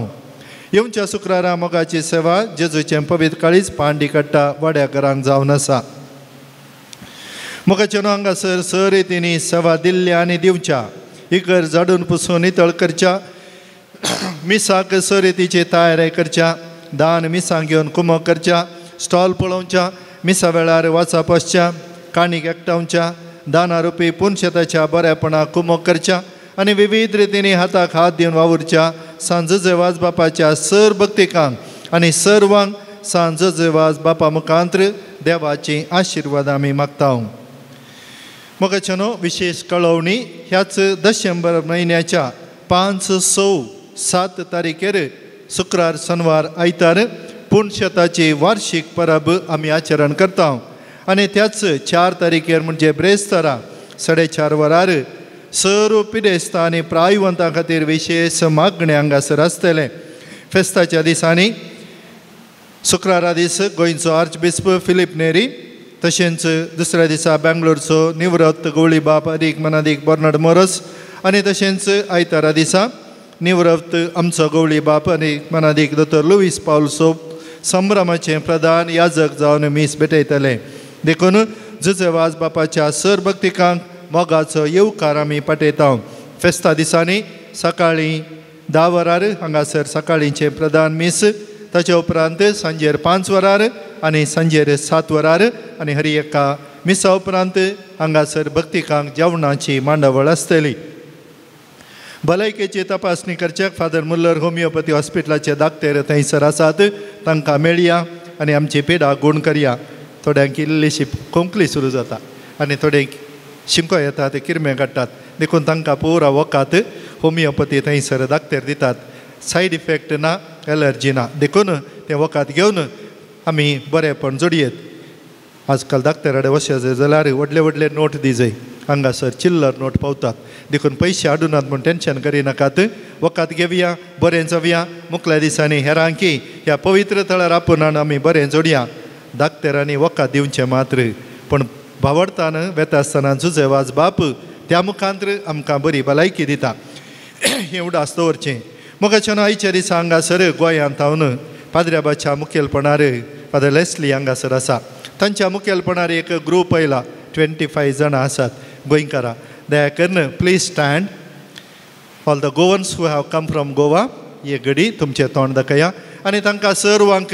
येवच्या शुक्रारा मोगाची सेवा जेजूचें पवित्र काळीज पांडी काडटा वाड्या घरांक जावन आसा. मोगाचें हांगासर सर रितींनी सेवा दिल्ल्या आनी दिवच्या इगर झाडून पुसून नितळ करच्या, मिसाक सर रितीची तयारी करच्या, दान मिसां घेवन कुमक करच्या, स्टॉल पळोवच्या, मिसा वेळार वाचप आसच्या, काणीक एकठावच्या, दाना रुपी पुनशेताच्या बऱ्यापणाक कुमक करच्या आनी विविध रितींनी हाताक हात दिवन वावुरच्या सांजो जेवाज बापाच्या सर भक्तिकांक आनी सर्वांक सांजो जेवाज बापा मुखांत्र देवाची आशिर्वाद आमी मागता. मोगाच्यानो, विशेष कळोवणी ह्याच दशेंबर म्हयन्याच्या 5, 6, 7 तारखेर शुक्रार शनवार आयतार पुणशेताची वार्षिक परब आमी आचरण करता आनी त्याच 4 तारखेर म्हणजे ब्रेस्तारा 4:30 वरार सर्व पिडेस्तां आनी प्रायवंतां खातीर विशेष मागणें हांगासर आसतलें. फेस्ताच्या दिसांनी शुक्रारा दीस गोंयचो आर्चबिस्प फिलीप नेरी तशेंच दुसऱ्या दिसा बेंगलोरचो निवृत्त गवळी बाप अदीक मनादीक बर्नड मोरस आनी तशेंच आयतारा दिसा निवृत्त आमचो गवळी बाप आनी मनादीक दोतोर लुईस पावल सोप संभ्रमाचें प्रधान याजक जावन मीस भेटयतले. देखून जुजेवाज बापाच्या सर भक्तिकांक मोगाचो येवकार आमी पाठयता. फेस्ता दिसांनी सकाळीं 10 वरार हांगासर सकाळींचें प्रधान मीस, ताचे उपरांत सांजेर 5 वरार आनी सांजेर 7 वरार आनी हर एका मिसा उपरांत हांगासर भक्तिकांक जेवणाची मांडावळ आसतली. भलायकेची तपासणी करच्याक फादर मुल्लर होमिओपॅथी हॉस्पिटलाचे दाक्तेर थंयसर आसात, तांकां मेळया आनी आमची पिडा गूण करया. थोड्यांक इल्लीशी खोंकली सुरू जाता आनी थोड्यांक शिंको येता, ते किरमे काडटात, देखून तांकां पुरा वखद होमिओपॅथी थंयसर दाक्तेर दितात. सायड इफेक्ट ना, एलर्जी ना, देखून तें वखद घेवन आमी बरेंपण जोडयेत. आजकाल दाक्तेर कडेन वचचें जाल्यार व्हडले व्हडले नोट दिजय, हांगासर चिल्लर नोट पावतात, देखून पयशे हाडुनात म्हूण टेंशन करिनाकात. वखद घेवया, बरें जावया. मुखल्या दिसांनी हेरांकी ह्या पवित्र थळार आपूण आमी बरें जोडया. दाक्तेरांनी वखद दिवचें मात्र, पूण भावडतान वेता आसतना जुजे वाज बाप त्या मुखांतर आमकां बरी भलायकी दिता हें उडास दवरचें. मोगाच्यान आयच्या दिसा हांगासर गोंयांत हांव पाद्र्याबाच्या मुखेलपणार फादर लेस्ली हांगासर आसा. तांच्या मुखेलपणार एक ग्रूप आयला 25 जाणां आसात गोंयकारां. दया करून please stand all the Goans who have come from Goa. हे घडी तुमचें तोंड दाखया आनी तांकां सर्वांक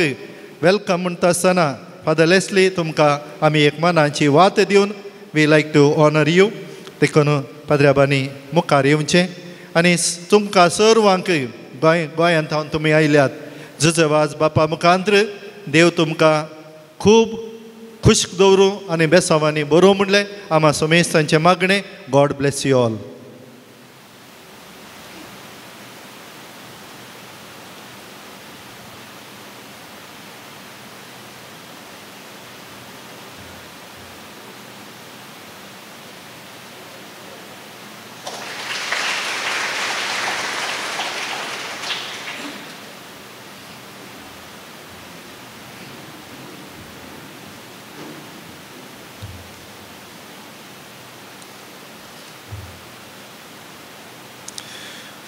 welcome म्हणटा आसतना फादर लेस्ली तुमकां आमी एक मनाची वात दिवन we like to honour you. देखून पाद्र्याबांनी मुखार येवचें आनी तुमकां सर्वांक गोंयांत हांव तुमी आयल्यात जुजे वाज बापा मुखांत्र देव तुमकां खूब खुश दवरूं आनी बेसांवांनी बरोवं म्हणलें आमा सोमेस्तांचें मागणें. God bless you all.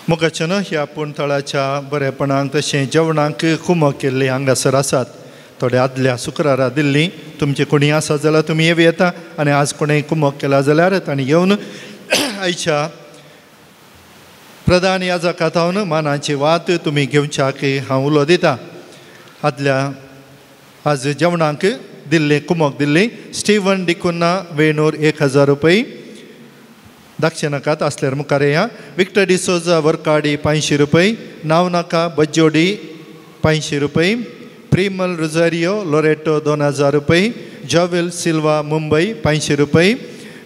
मोगाच्यान ह्या पूणतळाच्या बरेपणाक तशें जेवणाक कुमक केल्ली हांगासर आसात. थोडे आदल्या शुक्रारा दिल्ली तुमचे कोणी आसा जाल्यार तुमी येवं येता आनी आज कोणें कुमक केला जाल्यार तांणी येवन आयच्या प्रधान याजका थावन मानाची वात तुमी घेवच्याक हांव उलो दिता. आदल्या आज जेवणाक दिल्ले कुमक दिल्ली स्टीवन डिकुन्ना वेणूर 1000 रुपये दक्षिणकात आसल्यार मुखार येया. विक्टर डिसोजा वर्काडी 500 रुपये, नावनाका बज्जोडी 500 रुपये, प्रिमल रोजारियो लोरेटो 2000 रुपये, जॉवेल सिल्वा मुंबई 500 रुपये,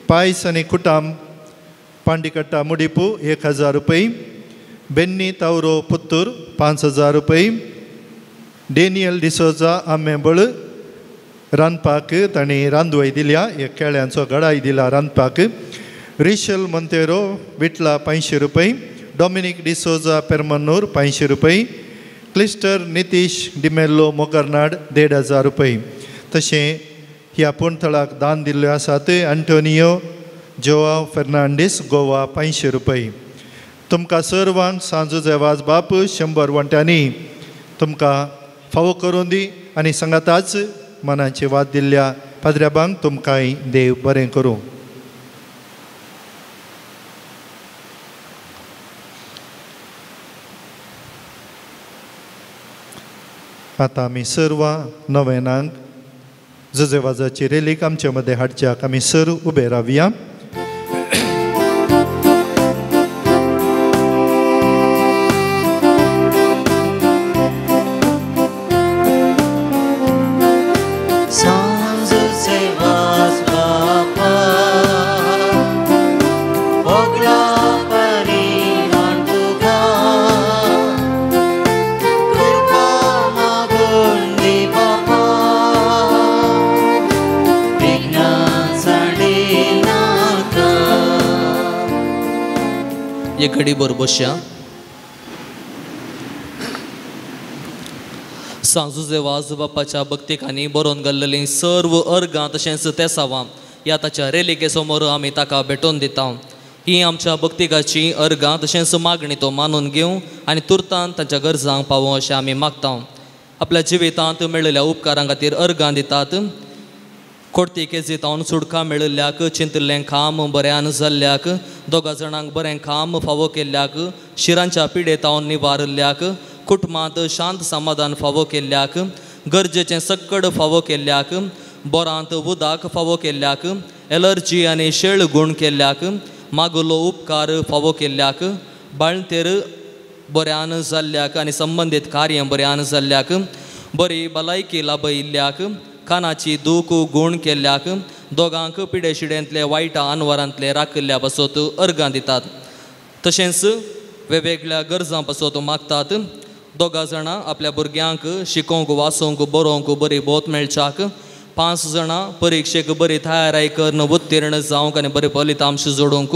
पायस आनी कुटाम पांडिकट्टा मुडिपू 1000 रुपये, बेन्नी तावरो पुत्तूर 5000 रुपये, डेनियल डिसोजा आंबेबळ रांदपाक तांणी रांदवय दिल्या, एक केळ्यांचो गडाय दिला रांदपाक, रिशल मोंतेरो विटला 500 रुपये, डॉमिनीक डिसोजा पेरमन्नूर 500 रुपये, क्लिस्टर नितीश डिमेल्लो मोगरनाड 1500 रुपये. तशें ह्या पूणथळाक दान दिल्ल्यो आसात अंटोनियो जोआव फेर्नांडीस गोवा 500 रुपये. तुमकां सर्वांक सांजो वाज बाप 100 वांट्यांनी तुमकां फावो करून दी आनी सांगाताच मनाची वाद दिल्ल्या पाद्र्याबांक तुमकांय देव बरें करूं. आतां आमी सर्वां नवेनांक जुजेवाजाची रेलीक आमचे मदें हाडच्याक आमी सर्व उबे रावया. एक घडी भर बसया. सांजुजे वाज बापाच्या भक्तिकांनी बरोवन घाल्लेलीं सर्व अर्गां तशेंच तेसावां ह्या ताच्या रेलिके समोर आमी ताका भेटोवन दिता. ही आमच्या भक्तिकाची अर्गां तशेंच मागणी तो मानून घेवं आनी तुर्तान तांच्या गरजांक पावों अशें आमी मागता. आपल्या जिवितांत मेळिल्ल्या उपकारां खातीर अर्गां दितात. खोडती केजीतावन सुडका मेळिल्ल्याक, चिंतिल्लें काम बऱ्यान जाल्ल्याक, दोगा जाणांक बरें काम फावो केल्ल्याक, शिरांच्या पिडेतावन निवारिल्ल्याक, कुटुंबांत शांत समाधान फावो केल्ल्याक, गरजेचें सक्कड फावो केल्ल्याक, बोरांत उदक फावो केल्ल्याक, एलर्जी आनी शेळ गूण केल्ल्याक, मागुलो उपकार फावो केल्ल्याक, बाळंतेर बऱ्यान जाल्ल्याक आनी संबंदीत कार्य बऱ्यान जाल्ल्याक, बरी भलायकी लाभयिल्ल्याक, कानाची दूख गूण केल्ल्याक, दोगांक पिडेशिडेंतले वायटा अनवरांतले राखिल्ल्या पासत अर्गां दितात. तशेंच वेगवेगळ्या गरजां पासत मागतात. दोगां जाणां आपल्या भुरग्यांक शिकोवंक, वाचोवंक, बरोवंक बरी बोत मेळच्याक, 5 जाणां परिक्षेक बरी तयाराय करून उत्तीर्ण जावंक आनी बरे फलितांश जोडूंक,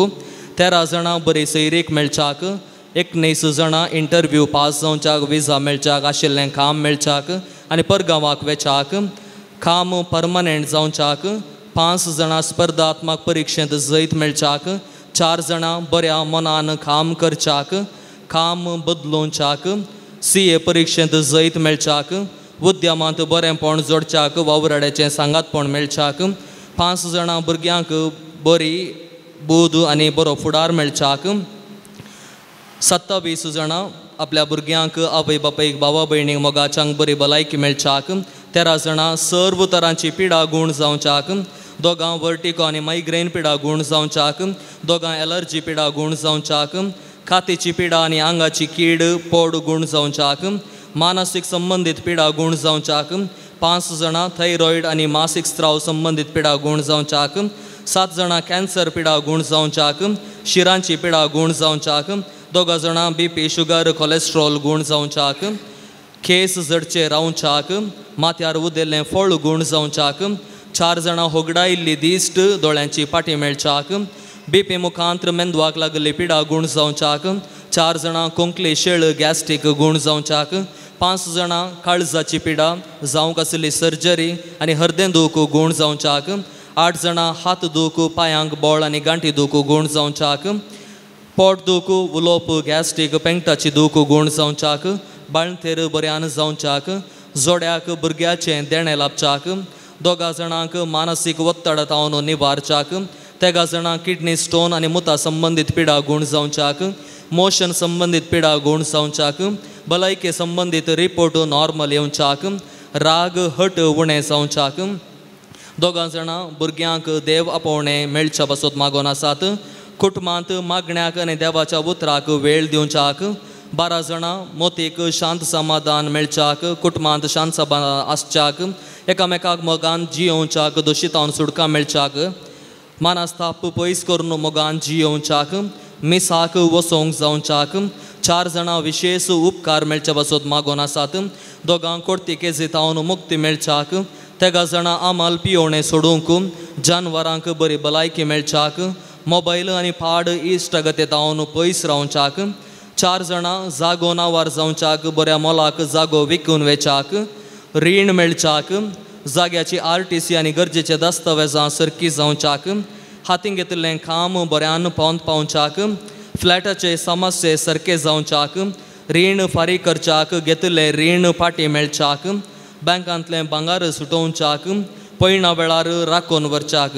13 जाणां बरी सैरीक मेळच्याक, 19 जाणां इंटरव्यू पास जावच्याक, विजा मेळच्याक, आशिल्लें काम मेळच्याक आनी परगांवाक वेच्याक, काम परमनंट जावच्याक, 5 जाणां स्पर्धात्मक परिक्षेंत जैत मेळच्याक, 4 जाणां बऱ्या मनान काम करच्याक, काम बदलोवच्याक, CA परिक्षेंत जैत मेळच्याक, उद्यमांत बरेंपण जोडच्याक, वावराड्याचें सांगातपण मेळच्याक, 5 जाणां भुरग्यांक बरी बूद आनी बरो फुडार मेळच्याक, 27 जाणां आपल्या भुरग्यांक आवय बापायक भावा भयणीक मोगाच्यांक बरी भलायकी मेळच्याक, 13 जाणां सर्व तरांची पिडा गूण जावच्याक, 2 वर्टिको आनी मायग्रेन पिडा गूण जावच्याक, 2 एलर्जी पिडा गूण जावच्याक, कातीची पिडा आनी आंगाची कीड पोड गूण जावच्याक, मानसीक संबंदीत पिडा गूण जावच्याक, 5 जाणां थायरॉयड आनी मासीक स्त्राव संबंदीत पिडा गूण जावच्याक, 7 जाणां कॅन्सर पिडा गूण जावच्याक, शिरांची पिडा गूण जावच्याक, 2 जाणां BP sugar cholesterol गूण जावच्याक, केस जडचे रावच्याक, माथ्यार उदेल्लें फळ गूण जावच्याक, 4 जाणां होगडायिल्ली दिश्ट दोळ्यांची पाटी मेळच्याक, BP मुखांत्र मेंदवाक लागिल्ली पिडा गूण जावच्याक, 4 जाणां कोंकली शेळ गॅस्ट्रीक गूण जावच्याक, 5 जाणां काळजाची पिडा जावंक आशिल्ली सर्जरी आनी हरदें दूख गूण जावच्याक, 8 जाणां हात दूख पांयांक बोळ आनी गांठी दूख गूण जावच्याक, पोट दूख उलोवप गॅस्ट्रीक पेंगटाची दूख गूण जावच्याक, बाळंतेर बऱ्यान जावच्याक, जोड्याक भुरग्याचें देणें लाभच्याक, 2 जाणांक मानसीक ಒತ್ತಡ तावन निवारच्याक, 3 जाणां किडनी स्टोन आनी मुता संबंदीत पिडा गूण जावच्याक, मोशन संबंदीत पिडा गूण जावच्याक, भलायके संबंदीत रिपोर्ट नॉर्मल येवच्याक, राग हट उणें जावच्याक, 2 जाणां भुरग्यांक देव आपोवणें मेळच्या पासत मागोन आसात, कुटुंबांत मागण्याक आनी देवाच्या उतराक वेळ दिवच्याक, 12 जाणां मोतीक शांत समाधान मेळच्याक, कुटुंबांत शांत समाधान आसच्याक, एकामेकाक मोगान जियोवच्याक, दोशितावन सुटका मेळच्याक, मानस्ताप पयस करून मोगान जियोवच्याक, मिसाक वसोवंक जावच्याक, 4 जाणां विशेश उपकार मेळच्या पासत मागोन आसात, 2 कोर्ती केजितावन मुक्ती मेळच्याक, 3 जाणां आमाल पियोवणें सोडूंक, जानवरांक बरी भलायकी मेळच्याक, मोबायल आनी पाड इश्टागतेतावन पयस रावच्याक, 4 जाणां जागो नांवार जावच्याक, बऱ्या मोलाक जागो विकून वेच्याक, रीण मेळच्याक, जाग्याची RTC आनी गरजेचे दस्तावेजां सरकी जावच्याक, हातीन घेतिल्लें काम बऱ्यान पावंत पावच्याक, फ्लॅटाचे समस्ये सारके जावच्याक, रीण फारीक करच्याक, घेतिल्लें रीण फाटीं मेळच्याक, बँकांतलें भांगर सुटोवच्याक, पयणा वेळार राखून व्हरच्याक.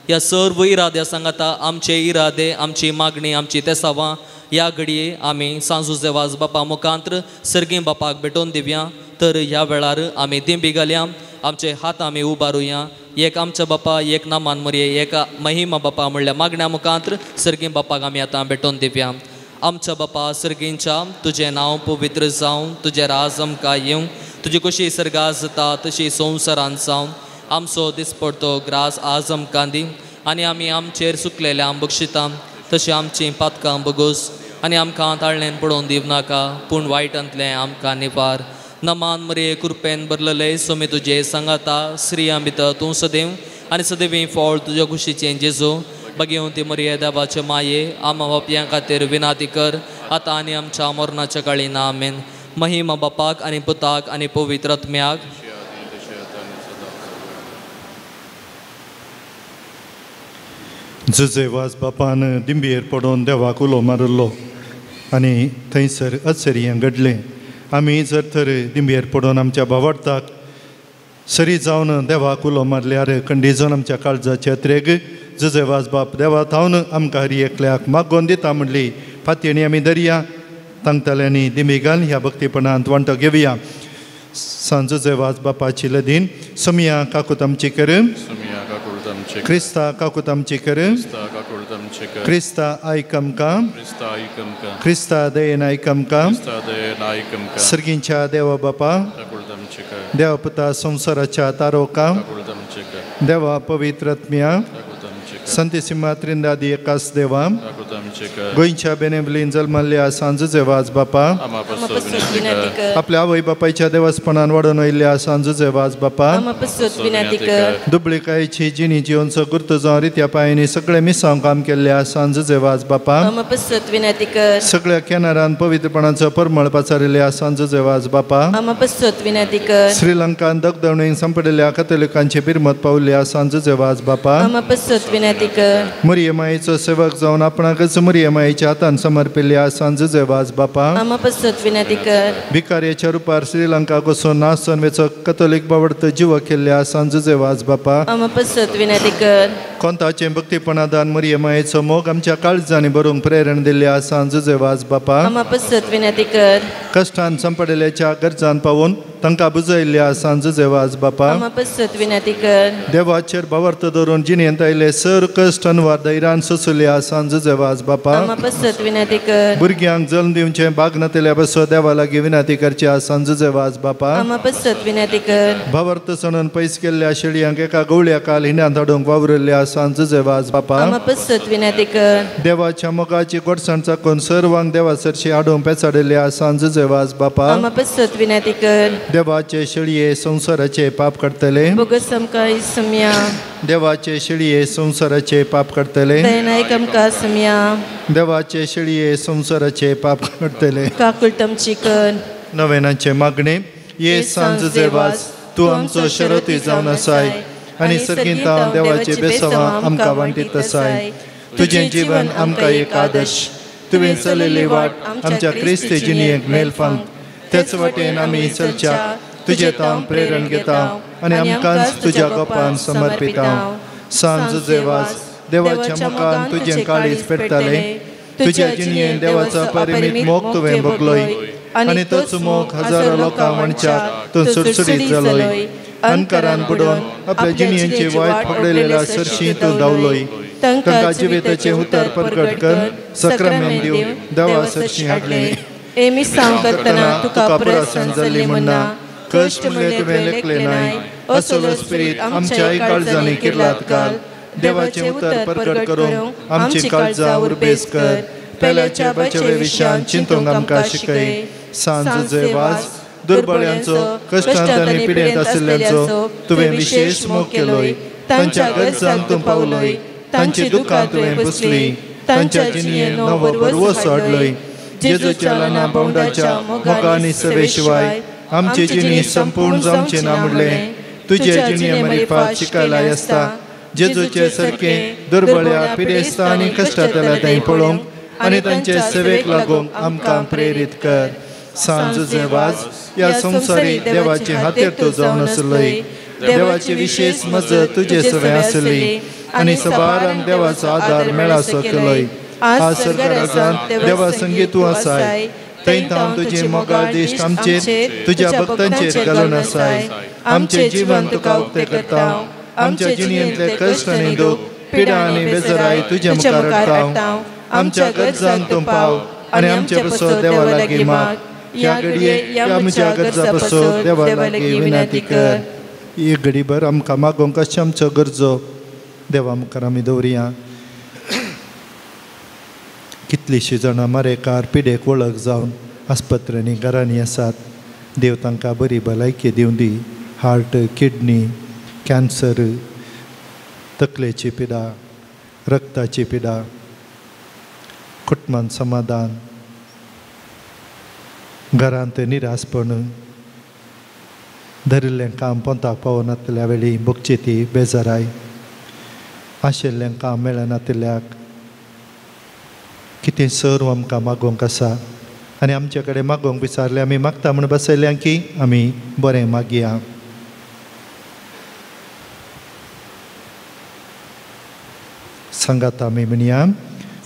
ह्या सर्व इराद्या सांगाता आमचे इरादे, आमची मागणी, आमची तेसावां ह्या घडये आमी सांजुजेवाज बापा मुखांत्र सर्गी बापाक भेटोवन दिवया. तर ह्या वेळार आमी दिंबी घालया, आमचे हात आमी उबारुया. एक आमच्या बापा, एक नामान मरये, एक महिमा बापा म्हणल्या मागण्या मुखांत्र सर्गी बापाक आमी आतां भेटोवन दिवया. आमच्या बापा सर्गींच्या, तुजें नांव पवित्र जावं, तुजें राज आमकां येवं, तुजी कशी सर्गा जाता तशी संवसारांत जावं. आमचो दिसपडतो ग्रास आज आमकां दी, आनी आमी आमचेर सुकलेल्या बक्षिता तशी आमचीं पातकां बगोस, आनी आमकां ताळ्ळेन पडोवन दिवं नाका, पूण वायटांतलें आमकां निवार. नमान मरये कृपेन भरलेले, सोमी तुजे सांगाता, स्त्रियां भितर तूं सदैव आनी सदैव फळ तुज्या खुशीचें जेजू. बगेवंती मरये देवाचे माये, आमा बापयां खातीर विनाती कर, आतां आनी आमच्या मरणाच्या काळी. आमेन. महिमा बापाक आनी पुताक आनी पवित्र आत्म्याक. जुजेवाज बापान दिंबयेर पडोवन देवाक उलो मारिल्लो आनी थंयसर अचर्य घडलें. आमी जर तर दिंबयेर पडोवन आमच्या भावार्थाक सरी जावन देवाक उलो मारल्यार खंडी जावन आमच्या काळजाचे त्रेग जुजेवाज बाप देवा थावन आमकां हरी एकल्याक मागोवन दिता म्हणली फातयेणी आमी दरया. तांगतल्यांनी दिंबी घाल ह्या भक्तीपणांत वांटो घेवया. सांत जुजेवाज बापाची लदीन. सोमिया काकूत आमची कर, क्रिस्ता काकूत आमची कर, क्रिस्ता आयक आमकां, क्रिस्ता दयेन आयक आमकां. सर्गींच्या देवा बापा, देवा पुता संवसाराच्या तारोका, देवा पवित्र आत्म्या, संतिसिमा त्रिंदादी एकास देवा, गोंयच्या बेनेबलीन जल्मल्ल्या सांत जुझे वाज बापा, आपल्या आवय बापायच्या देवस्पणान वाडून वयल्ल्या सांत जुझे वाज बापा, दुबळीकायेची जिणी जिवनचो गुर्त जावन रित्या पांयांनी सगळे मिसांव काम केल्ल्या सांत जुझे वाज बापा, सगळ्या केनारान पवित्रपणाचो परमळ पाचारिल्ल्या सांत जुझे वाज बापा, श्रीलंकान दगदवणीक सांपडिल्ल्या कथोलिकांची बिरमत पावल्ल्या सांत जुझे वाज बापा, मुरियमाईचो सेवक जावन आपणाकच मुरियमाईच्या हातान समर्पिल्ल्या सांत जुझे वाज बापा, भिकाऱ्याच्या रुपार श्रीलंका वचून नासोन वेचो कथोलीक बावडतो जीव केल्ल्या सांत जुझे वाज बापा, कोंताचें भक्तीपणादान मुरियमाईचो मोग आमच्या काळजांनी भरूंक प्रेरण दिल्ल्या सांत जुझे वाज बापा, कश्टान सांपडिल्ल्याच्या गरजान पावून तांकां बुजयल्ल्या सांत जुझे वाज बापा, देवाचेर भावार्थ धरून जिणेंत आयिल्ले सर कश्ट अनवार धैर्यान सोंसुल्ल्या सांत जुझे वाज बापा, भुरग्यांक जल्म दिवचें भाग नातिल्ल्या बसो देवा लागीं विनंती करची सांत जुझे वाज बापा, भावार्थ सणून पयस केल्ल्या शेळयांक एका गवळ्या काल हिंडांत हाडूंक वावरिल्ल्या सांत जुझे वाज बापा, देवाच्या मोगाची गोडसाण चाकून सर्वांक देवा सरशी हाडूंक पेचाडिल्ल्या सांत जुझे वाज बापा, देवाचे शेळये संवसाराचे पाप काडटले, देवाचे शेळये संवसाराचे पाप काडटले, देवाचे शेळये संवसाराचे पाप काडटले. नवेनाचे मागणे. ये सांत जुझे वाज, तूं आमचो शरती जावन आसाय आनी सर्गींत देवाचे बेसवां आमकां वांटीत आसाय. तुजें जीवन आमकां एक आदर्श, तुवें चलयल्ली वाट आमच्या क्रिस्ती जिणेक मेलफांक, तेच वाटेन आमी चलच्या तुजें तावन प्रेरण घेता आनी आमकांच तुज्या गोपान समर्पिता. सांत जुझे वाज, देवाच्या मुखान तुजें काळीज पेटतालें, तुज्या जिणेन देवाचो परिमीत मोग तुवें भोगलोय आनी तोच मोग हजारो लोकांक म्हणच्याक तूं सुडसुडीत जालोय. अनकारान बुडोवन आपल्या जिणेंची वायट पकडिल्ल्या सरशी तूं धांवलोय. तांकां जिविताचें उतर परगट कर सक्रामेंत दिवन देवा सरशी हाडलें. करतना तुका पुरासण जाल्ली म्हणना, कश्ट म्हणलें तुवें लेखलें नाय. असलो स्पिरीत आमच्याय काळजांनी किर्लात घाल. देवाचें उतर परगट करूंक आमची काळजां उर्बेस कर. पेल्याच्या बचवे विशयान चिंतूंक आमकां शिकय. सांत जुझे वाज, दुर्बळ्यांचो, कश्टांत आनी पिडेंत आशिल्ल्यांचो तुवें विशेश मोग केलोय. तांच्या गरजांक तूं पावलोय, तांची दुख्खां तुवें पुसली, तांच्या जिणेंत नवो भरवंसो हाडलोय. जेजूच्या ल्हाना भावंडाच्या मोगा आनी सेवे शिवाय आमची जिणी संपूर्ण जावची ना म्हणलें तुजे जिणे मरिफात शिकायला आसता. जेजूचे सारकें दुर्बळ्या, पिडेस्ता आनी कश्टांतल्या थंय पळोवंक आनी तांचे सेवेक लागूंक आमकां प्रेरीत कर. सांत जुझे वाज, ह्या संवसारी देवाचे हातेर तूं जावन आसलोय. देवाची विशेश मजत तुजे सवें आसली आनी सबारांक देवाचो आदार मेळासो केलोय. आज सरकारान देवा संगी तूं आसाय, थंय तावन तुजी मोगाळ दिश्ट आमचेर तुज्या भक्तांचेर घालून आसाय. आमचें जीवन तुका उक्तें करता. आमच्या जिणेंतले कश्ट आनी दूख, पिडा आनी बेजाराय तुज्या मुखार हाडटा. आमच्या गरजांक तूं पाव आनी आमचे पसो देवा लागीं माग. ह्या घडये ह्या आमच्या गरजा पसो देवा लागीं विनंती कर. एक घडीभर आमकां मागोवंक अशें आमच्यो गरजो देवा मुखार आमी दवरुया. कितलींशीं जाणां मारेकार पिडेक वळख जावन आस्पत्र्यांनी घरांनी आसात. देव तांकां बरी भलायकी दिवं दी. हार्ट, किडनी, कॅन्सर, तकलेची पिडा, रक्ताची पिडा, कुटुंबान समाधान, घरांत निरासपण, धरिल्लें काम पोंताक पावनातल्या वेळी भोगची ती बेजाराय, आशिल्लें काम मेळनातिल्ल्याक कितें सर्व आमकां मागोवंक आसा आनी आमचे कडेन मागोवंक विचारलें आमी मागता म्हूण बसयल्यां की आमी बरें मागया. सांगात आमी म्हणया.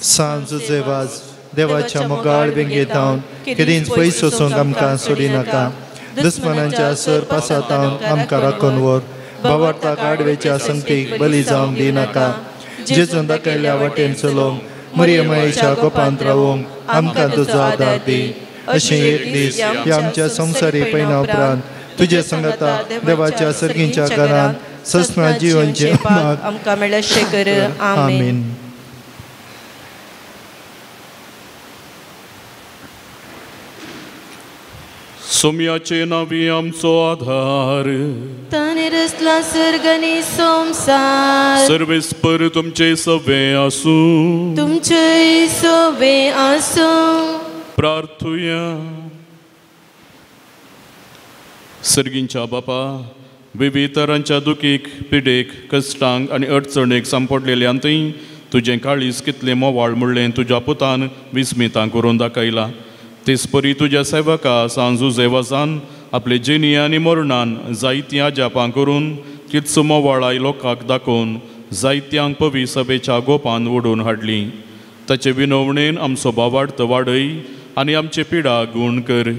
सांत जुझे वाज, देवाच्या मोगाळ वेंगेतावन केदींच पयस वचूंक आमकां सोडिनाका. दुस्मनांच्या सर पासातावन आमकां राखून व्हर. भावार्थाक आडवेच्या संगतीक बली जावंक दिनाका. जेजून दाखयल्ल्या वाटेन चलोवंक, मरियमाईच्या गोपांत रावोवंक आमकां तुजो आदार दी. अशें एक दीस ह्या आमच्या संवसारी पयना उपरांत तुजे संगता देवाच्या सर्गींच्या घरांत ससना जिवनचें आमकां मेळशें कर. आमीन. सोम्याचे नावी आमचो आधार ताणे रचला सर्ग आनी संवसार सर्वेस्पर तुमचे सवे आसूं तुमचे सवे आसूं. प्रार्थुया. सर्गींच्या बापा विविध तरांच्या दुखीक पिडेक कश्टांक आनी अडचणेक सांपडलेल्यान थंय तुजें काळीज कितलें मोवाळ म्हणलें तुज्या पुतान विस्मितां करून दाखयलां. तेचपरी तुज्या सेवका सांजू जेवासान आपले जिणी आनी मरणान जायतीं अजापां करून तीच मोवाळाय लोकांक दाखोवन जायत्यांक पवी सभेच्या गोपान ओडून हाडली. ताचे विनवणेन आमचो भावार्थ वाडय आनी आमचे पिडा गूण कर.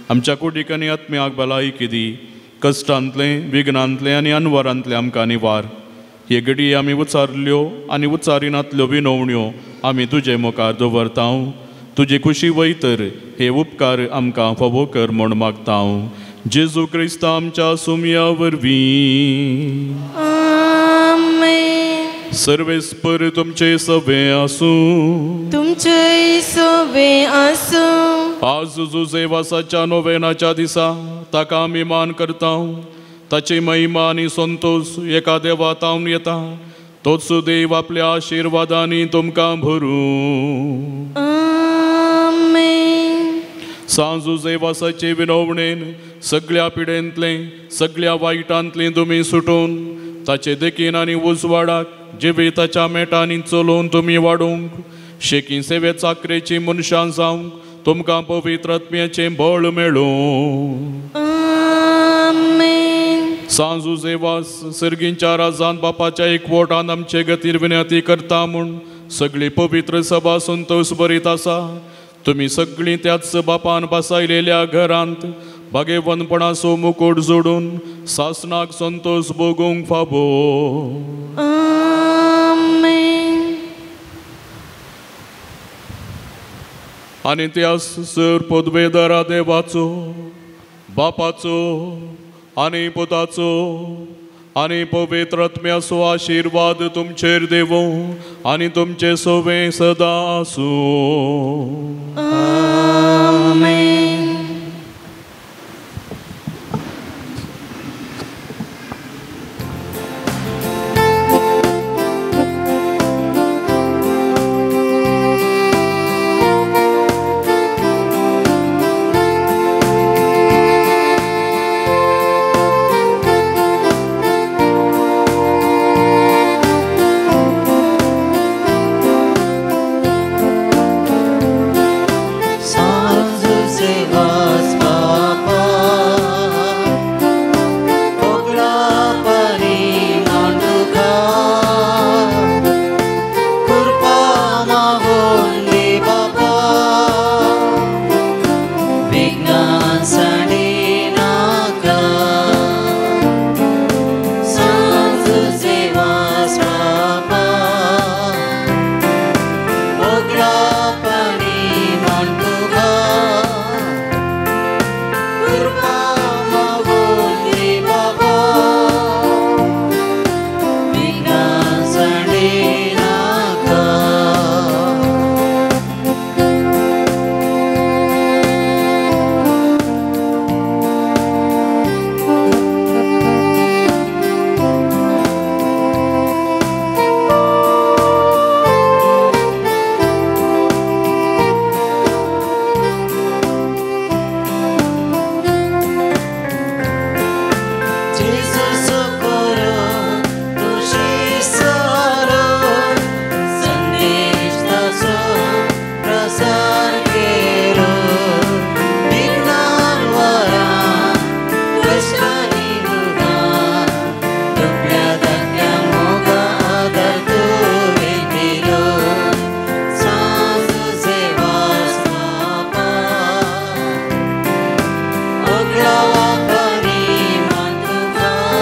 आमच्या कुडीक आनी आत्म्याक भलायकी दी. कश्टांतलें विघ्नांतलें आनी अनवरांतलें आमकां निवार. हे घडये आमी उचारल्यो आनी उचारिनातल्यो विनवण्यो आमी तुजे मुखार दवरता. तुजी खुशी वयतर हे उपकार आमकां फावो कर म्हूण मागता. जेजू क्रिस्त आमच्या सुमया वरवीं. आमेन. सर्वेस्पर तुमचे सवे आसूं तुमचे सवे आसूं. आज जुजेवासाच्या नोवेनाच्या दिसा ताका आमी मान करता. ताची महिमा आनी संतोश एका देवा तावन येता. तोच देव आपल्या आशिर्वादांनी तुमकां भरूं. आमेन. सांजुजेवासाचे विनवणेन सगळ्या पिडेंतलें सगळ्या वायटांतलें तुमी सुटून ताचे देखीन आनी उजवाडाक जिविताच्या मेटांनी चलोवन तुमी वाडूंक शेकी सेवे चाकरेची मनशां जावंक तुमकां पवित्र आत्म्याचें बळ मेळूं. आमेन. सांजुजेवास सर्गींच्या राजान बापाच्या एकवटान आमचे गतीर विनंती करता म्हूण सगळी पवित्र सभा संतोष बरीत आसा. तुमी सगळीं त्याच बापान बसायलेल्या घरांत भागेवनपणाचो मुकूट जोडून सासणाक संतोष भोगूंक फावो. आमेन. आनी त्या सर पदवेदारा देवाचो बापाचो आनी पुताचो आनी पवित्र आत्म्याचो आशिर्वाद तुमचेर देवूं आनी तुमचे सवे सदां आसूं. आमेन. Oglawa pani mantuka.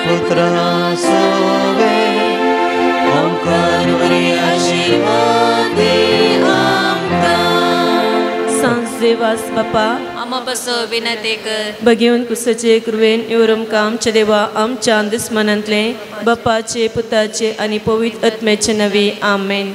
पुत्रा सोवे ओंकार वरी आशीर्वाद दी आमकां. सांज देवास बापा आमा बसो विनंती कर. भगेवन कुसाचे कृवेन येवरमका आमच्या देवा आमच्या दुस्मनांतले बापाचे पुताचे आनी पवित्र आत्म्याचे नवे. आमेन.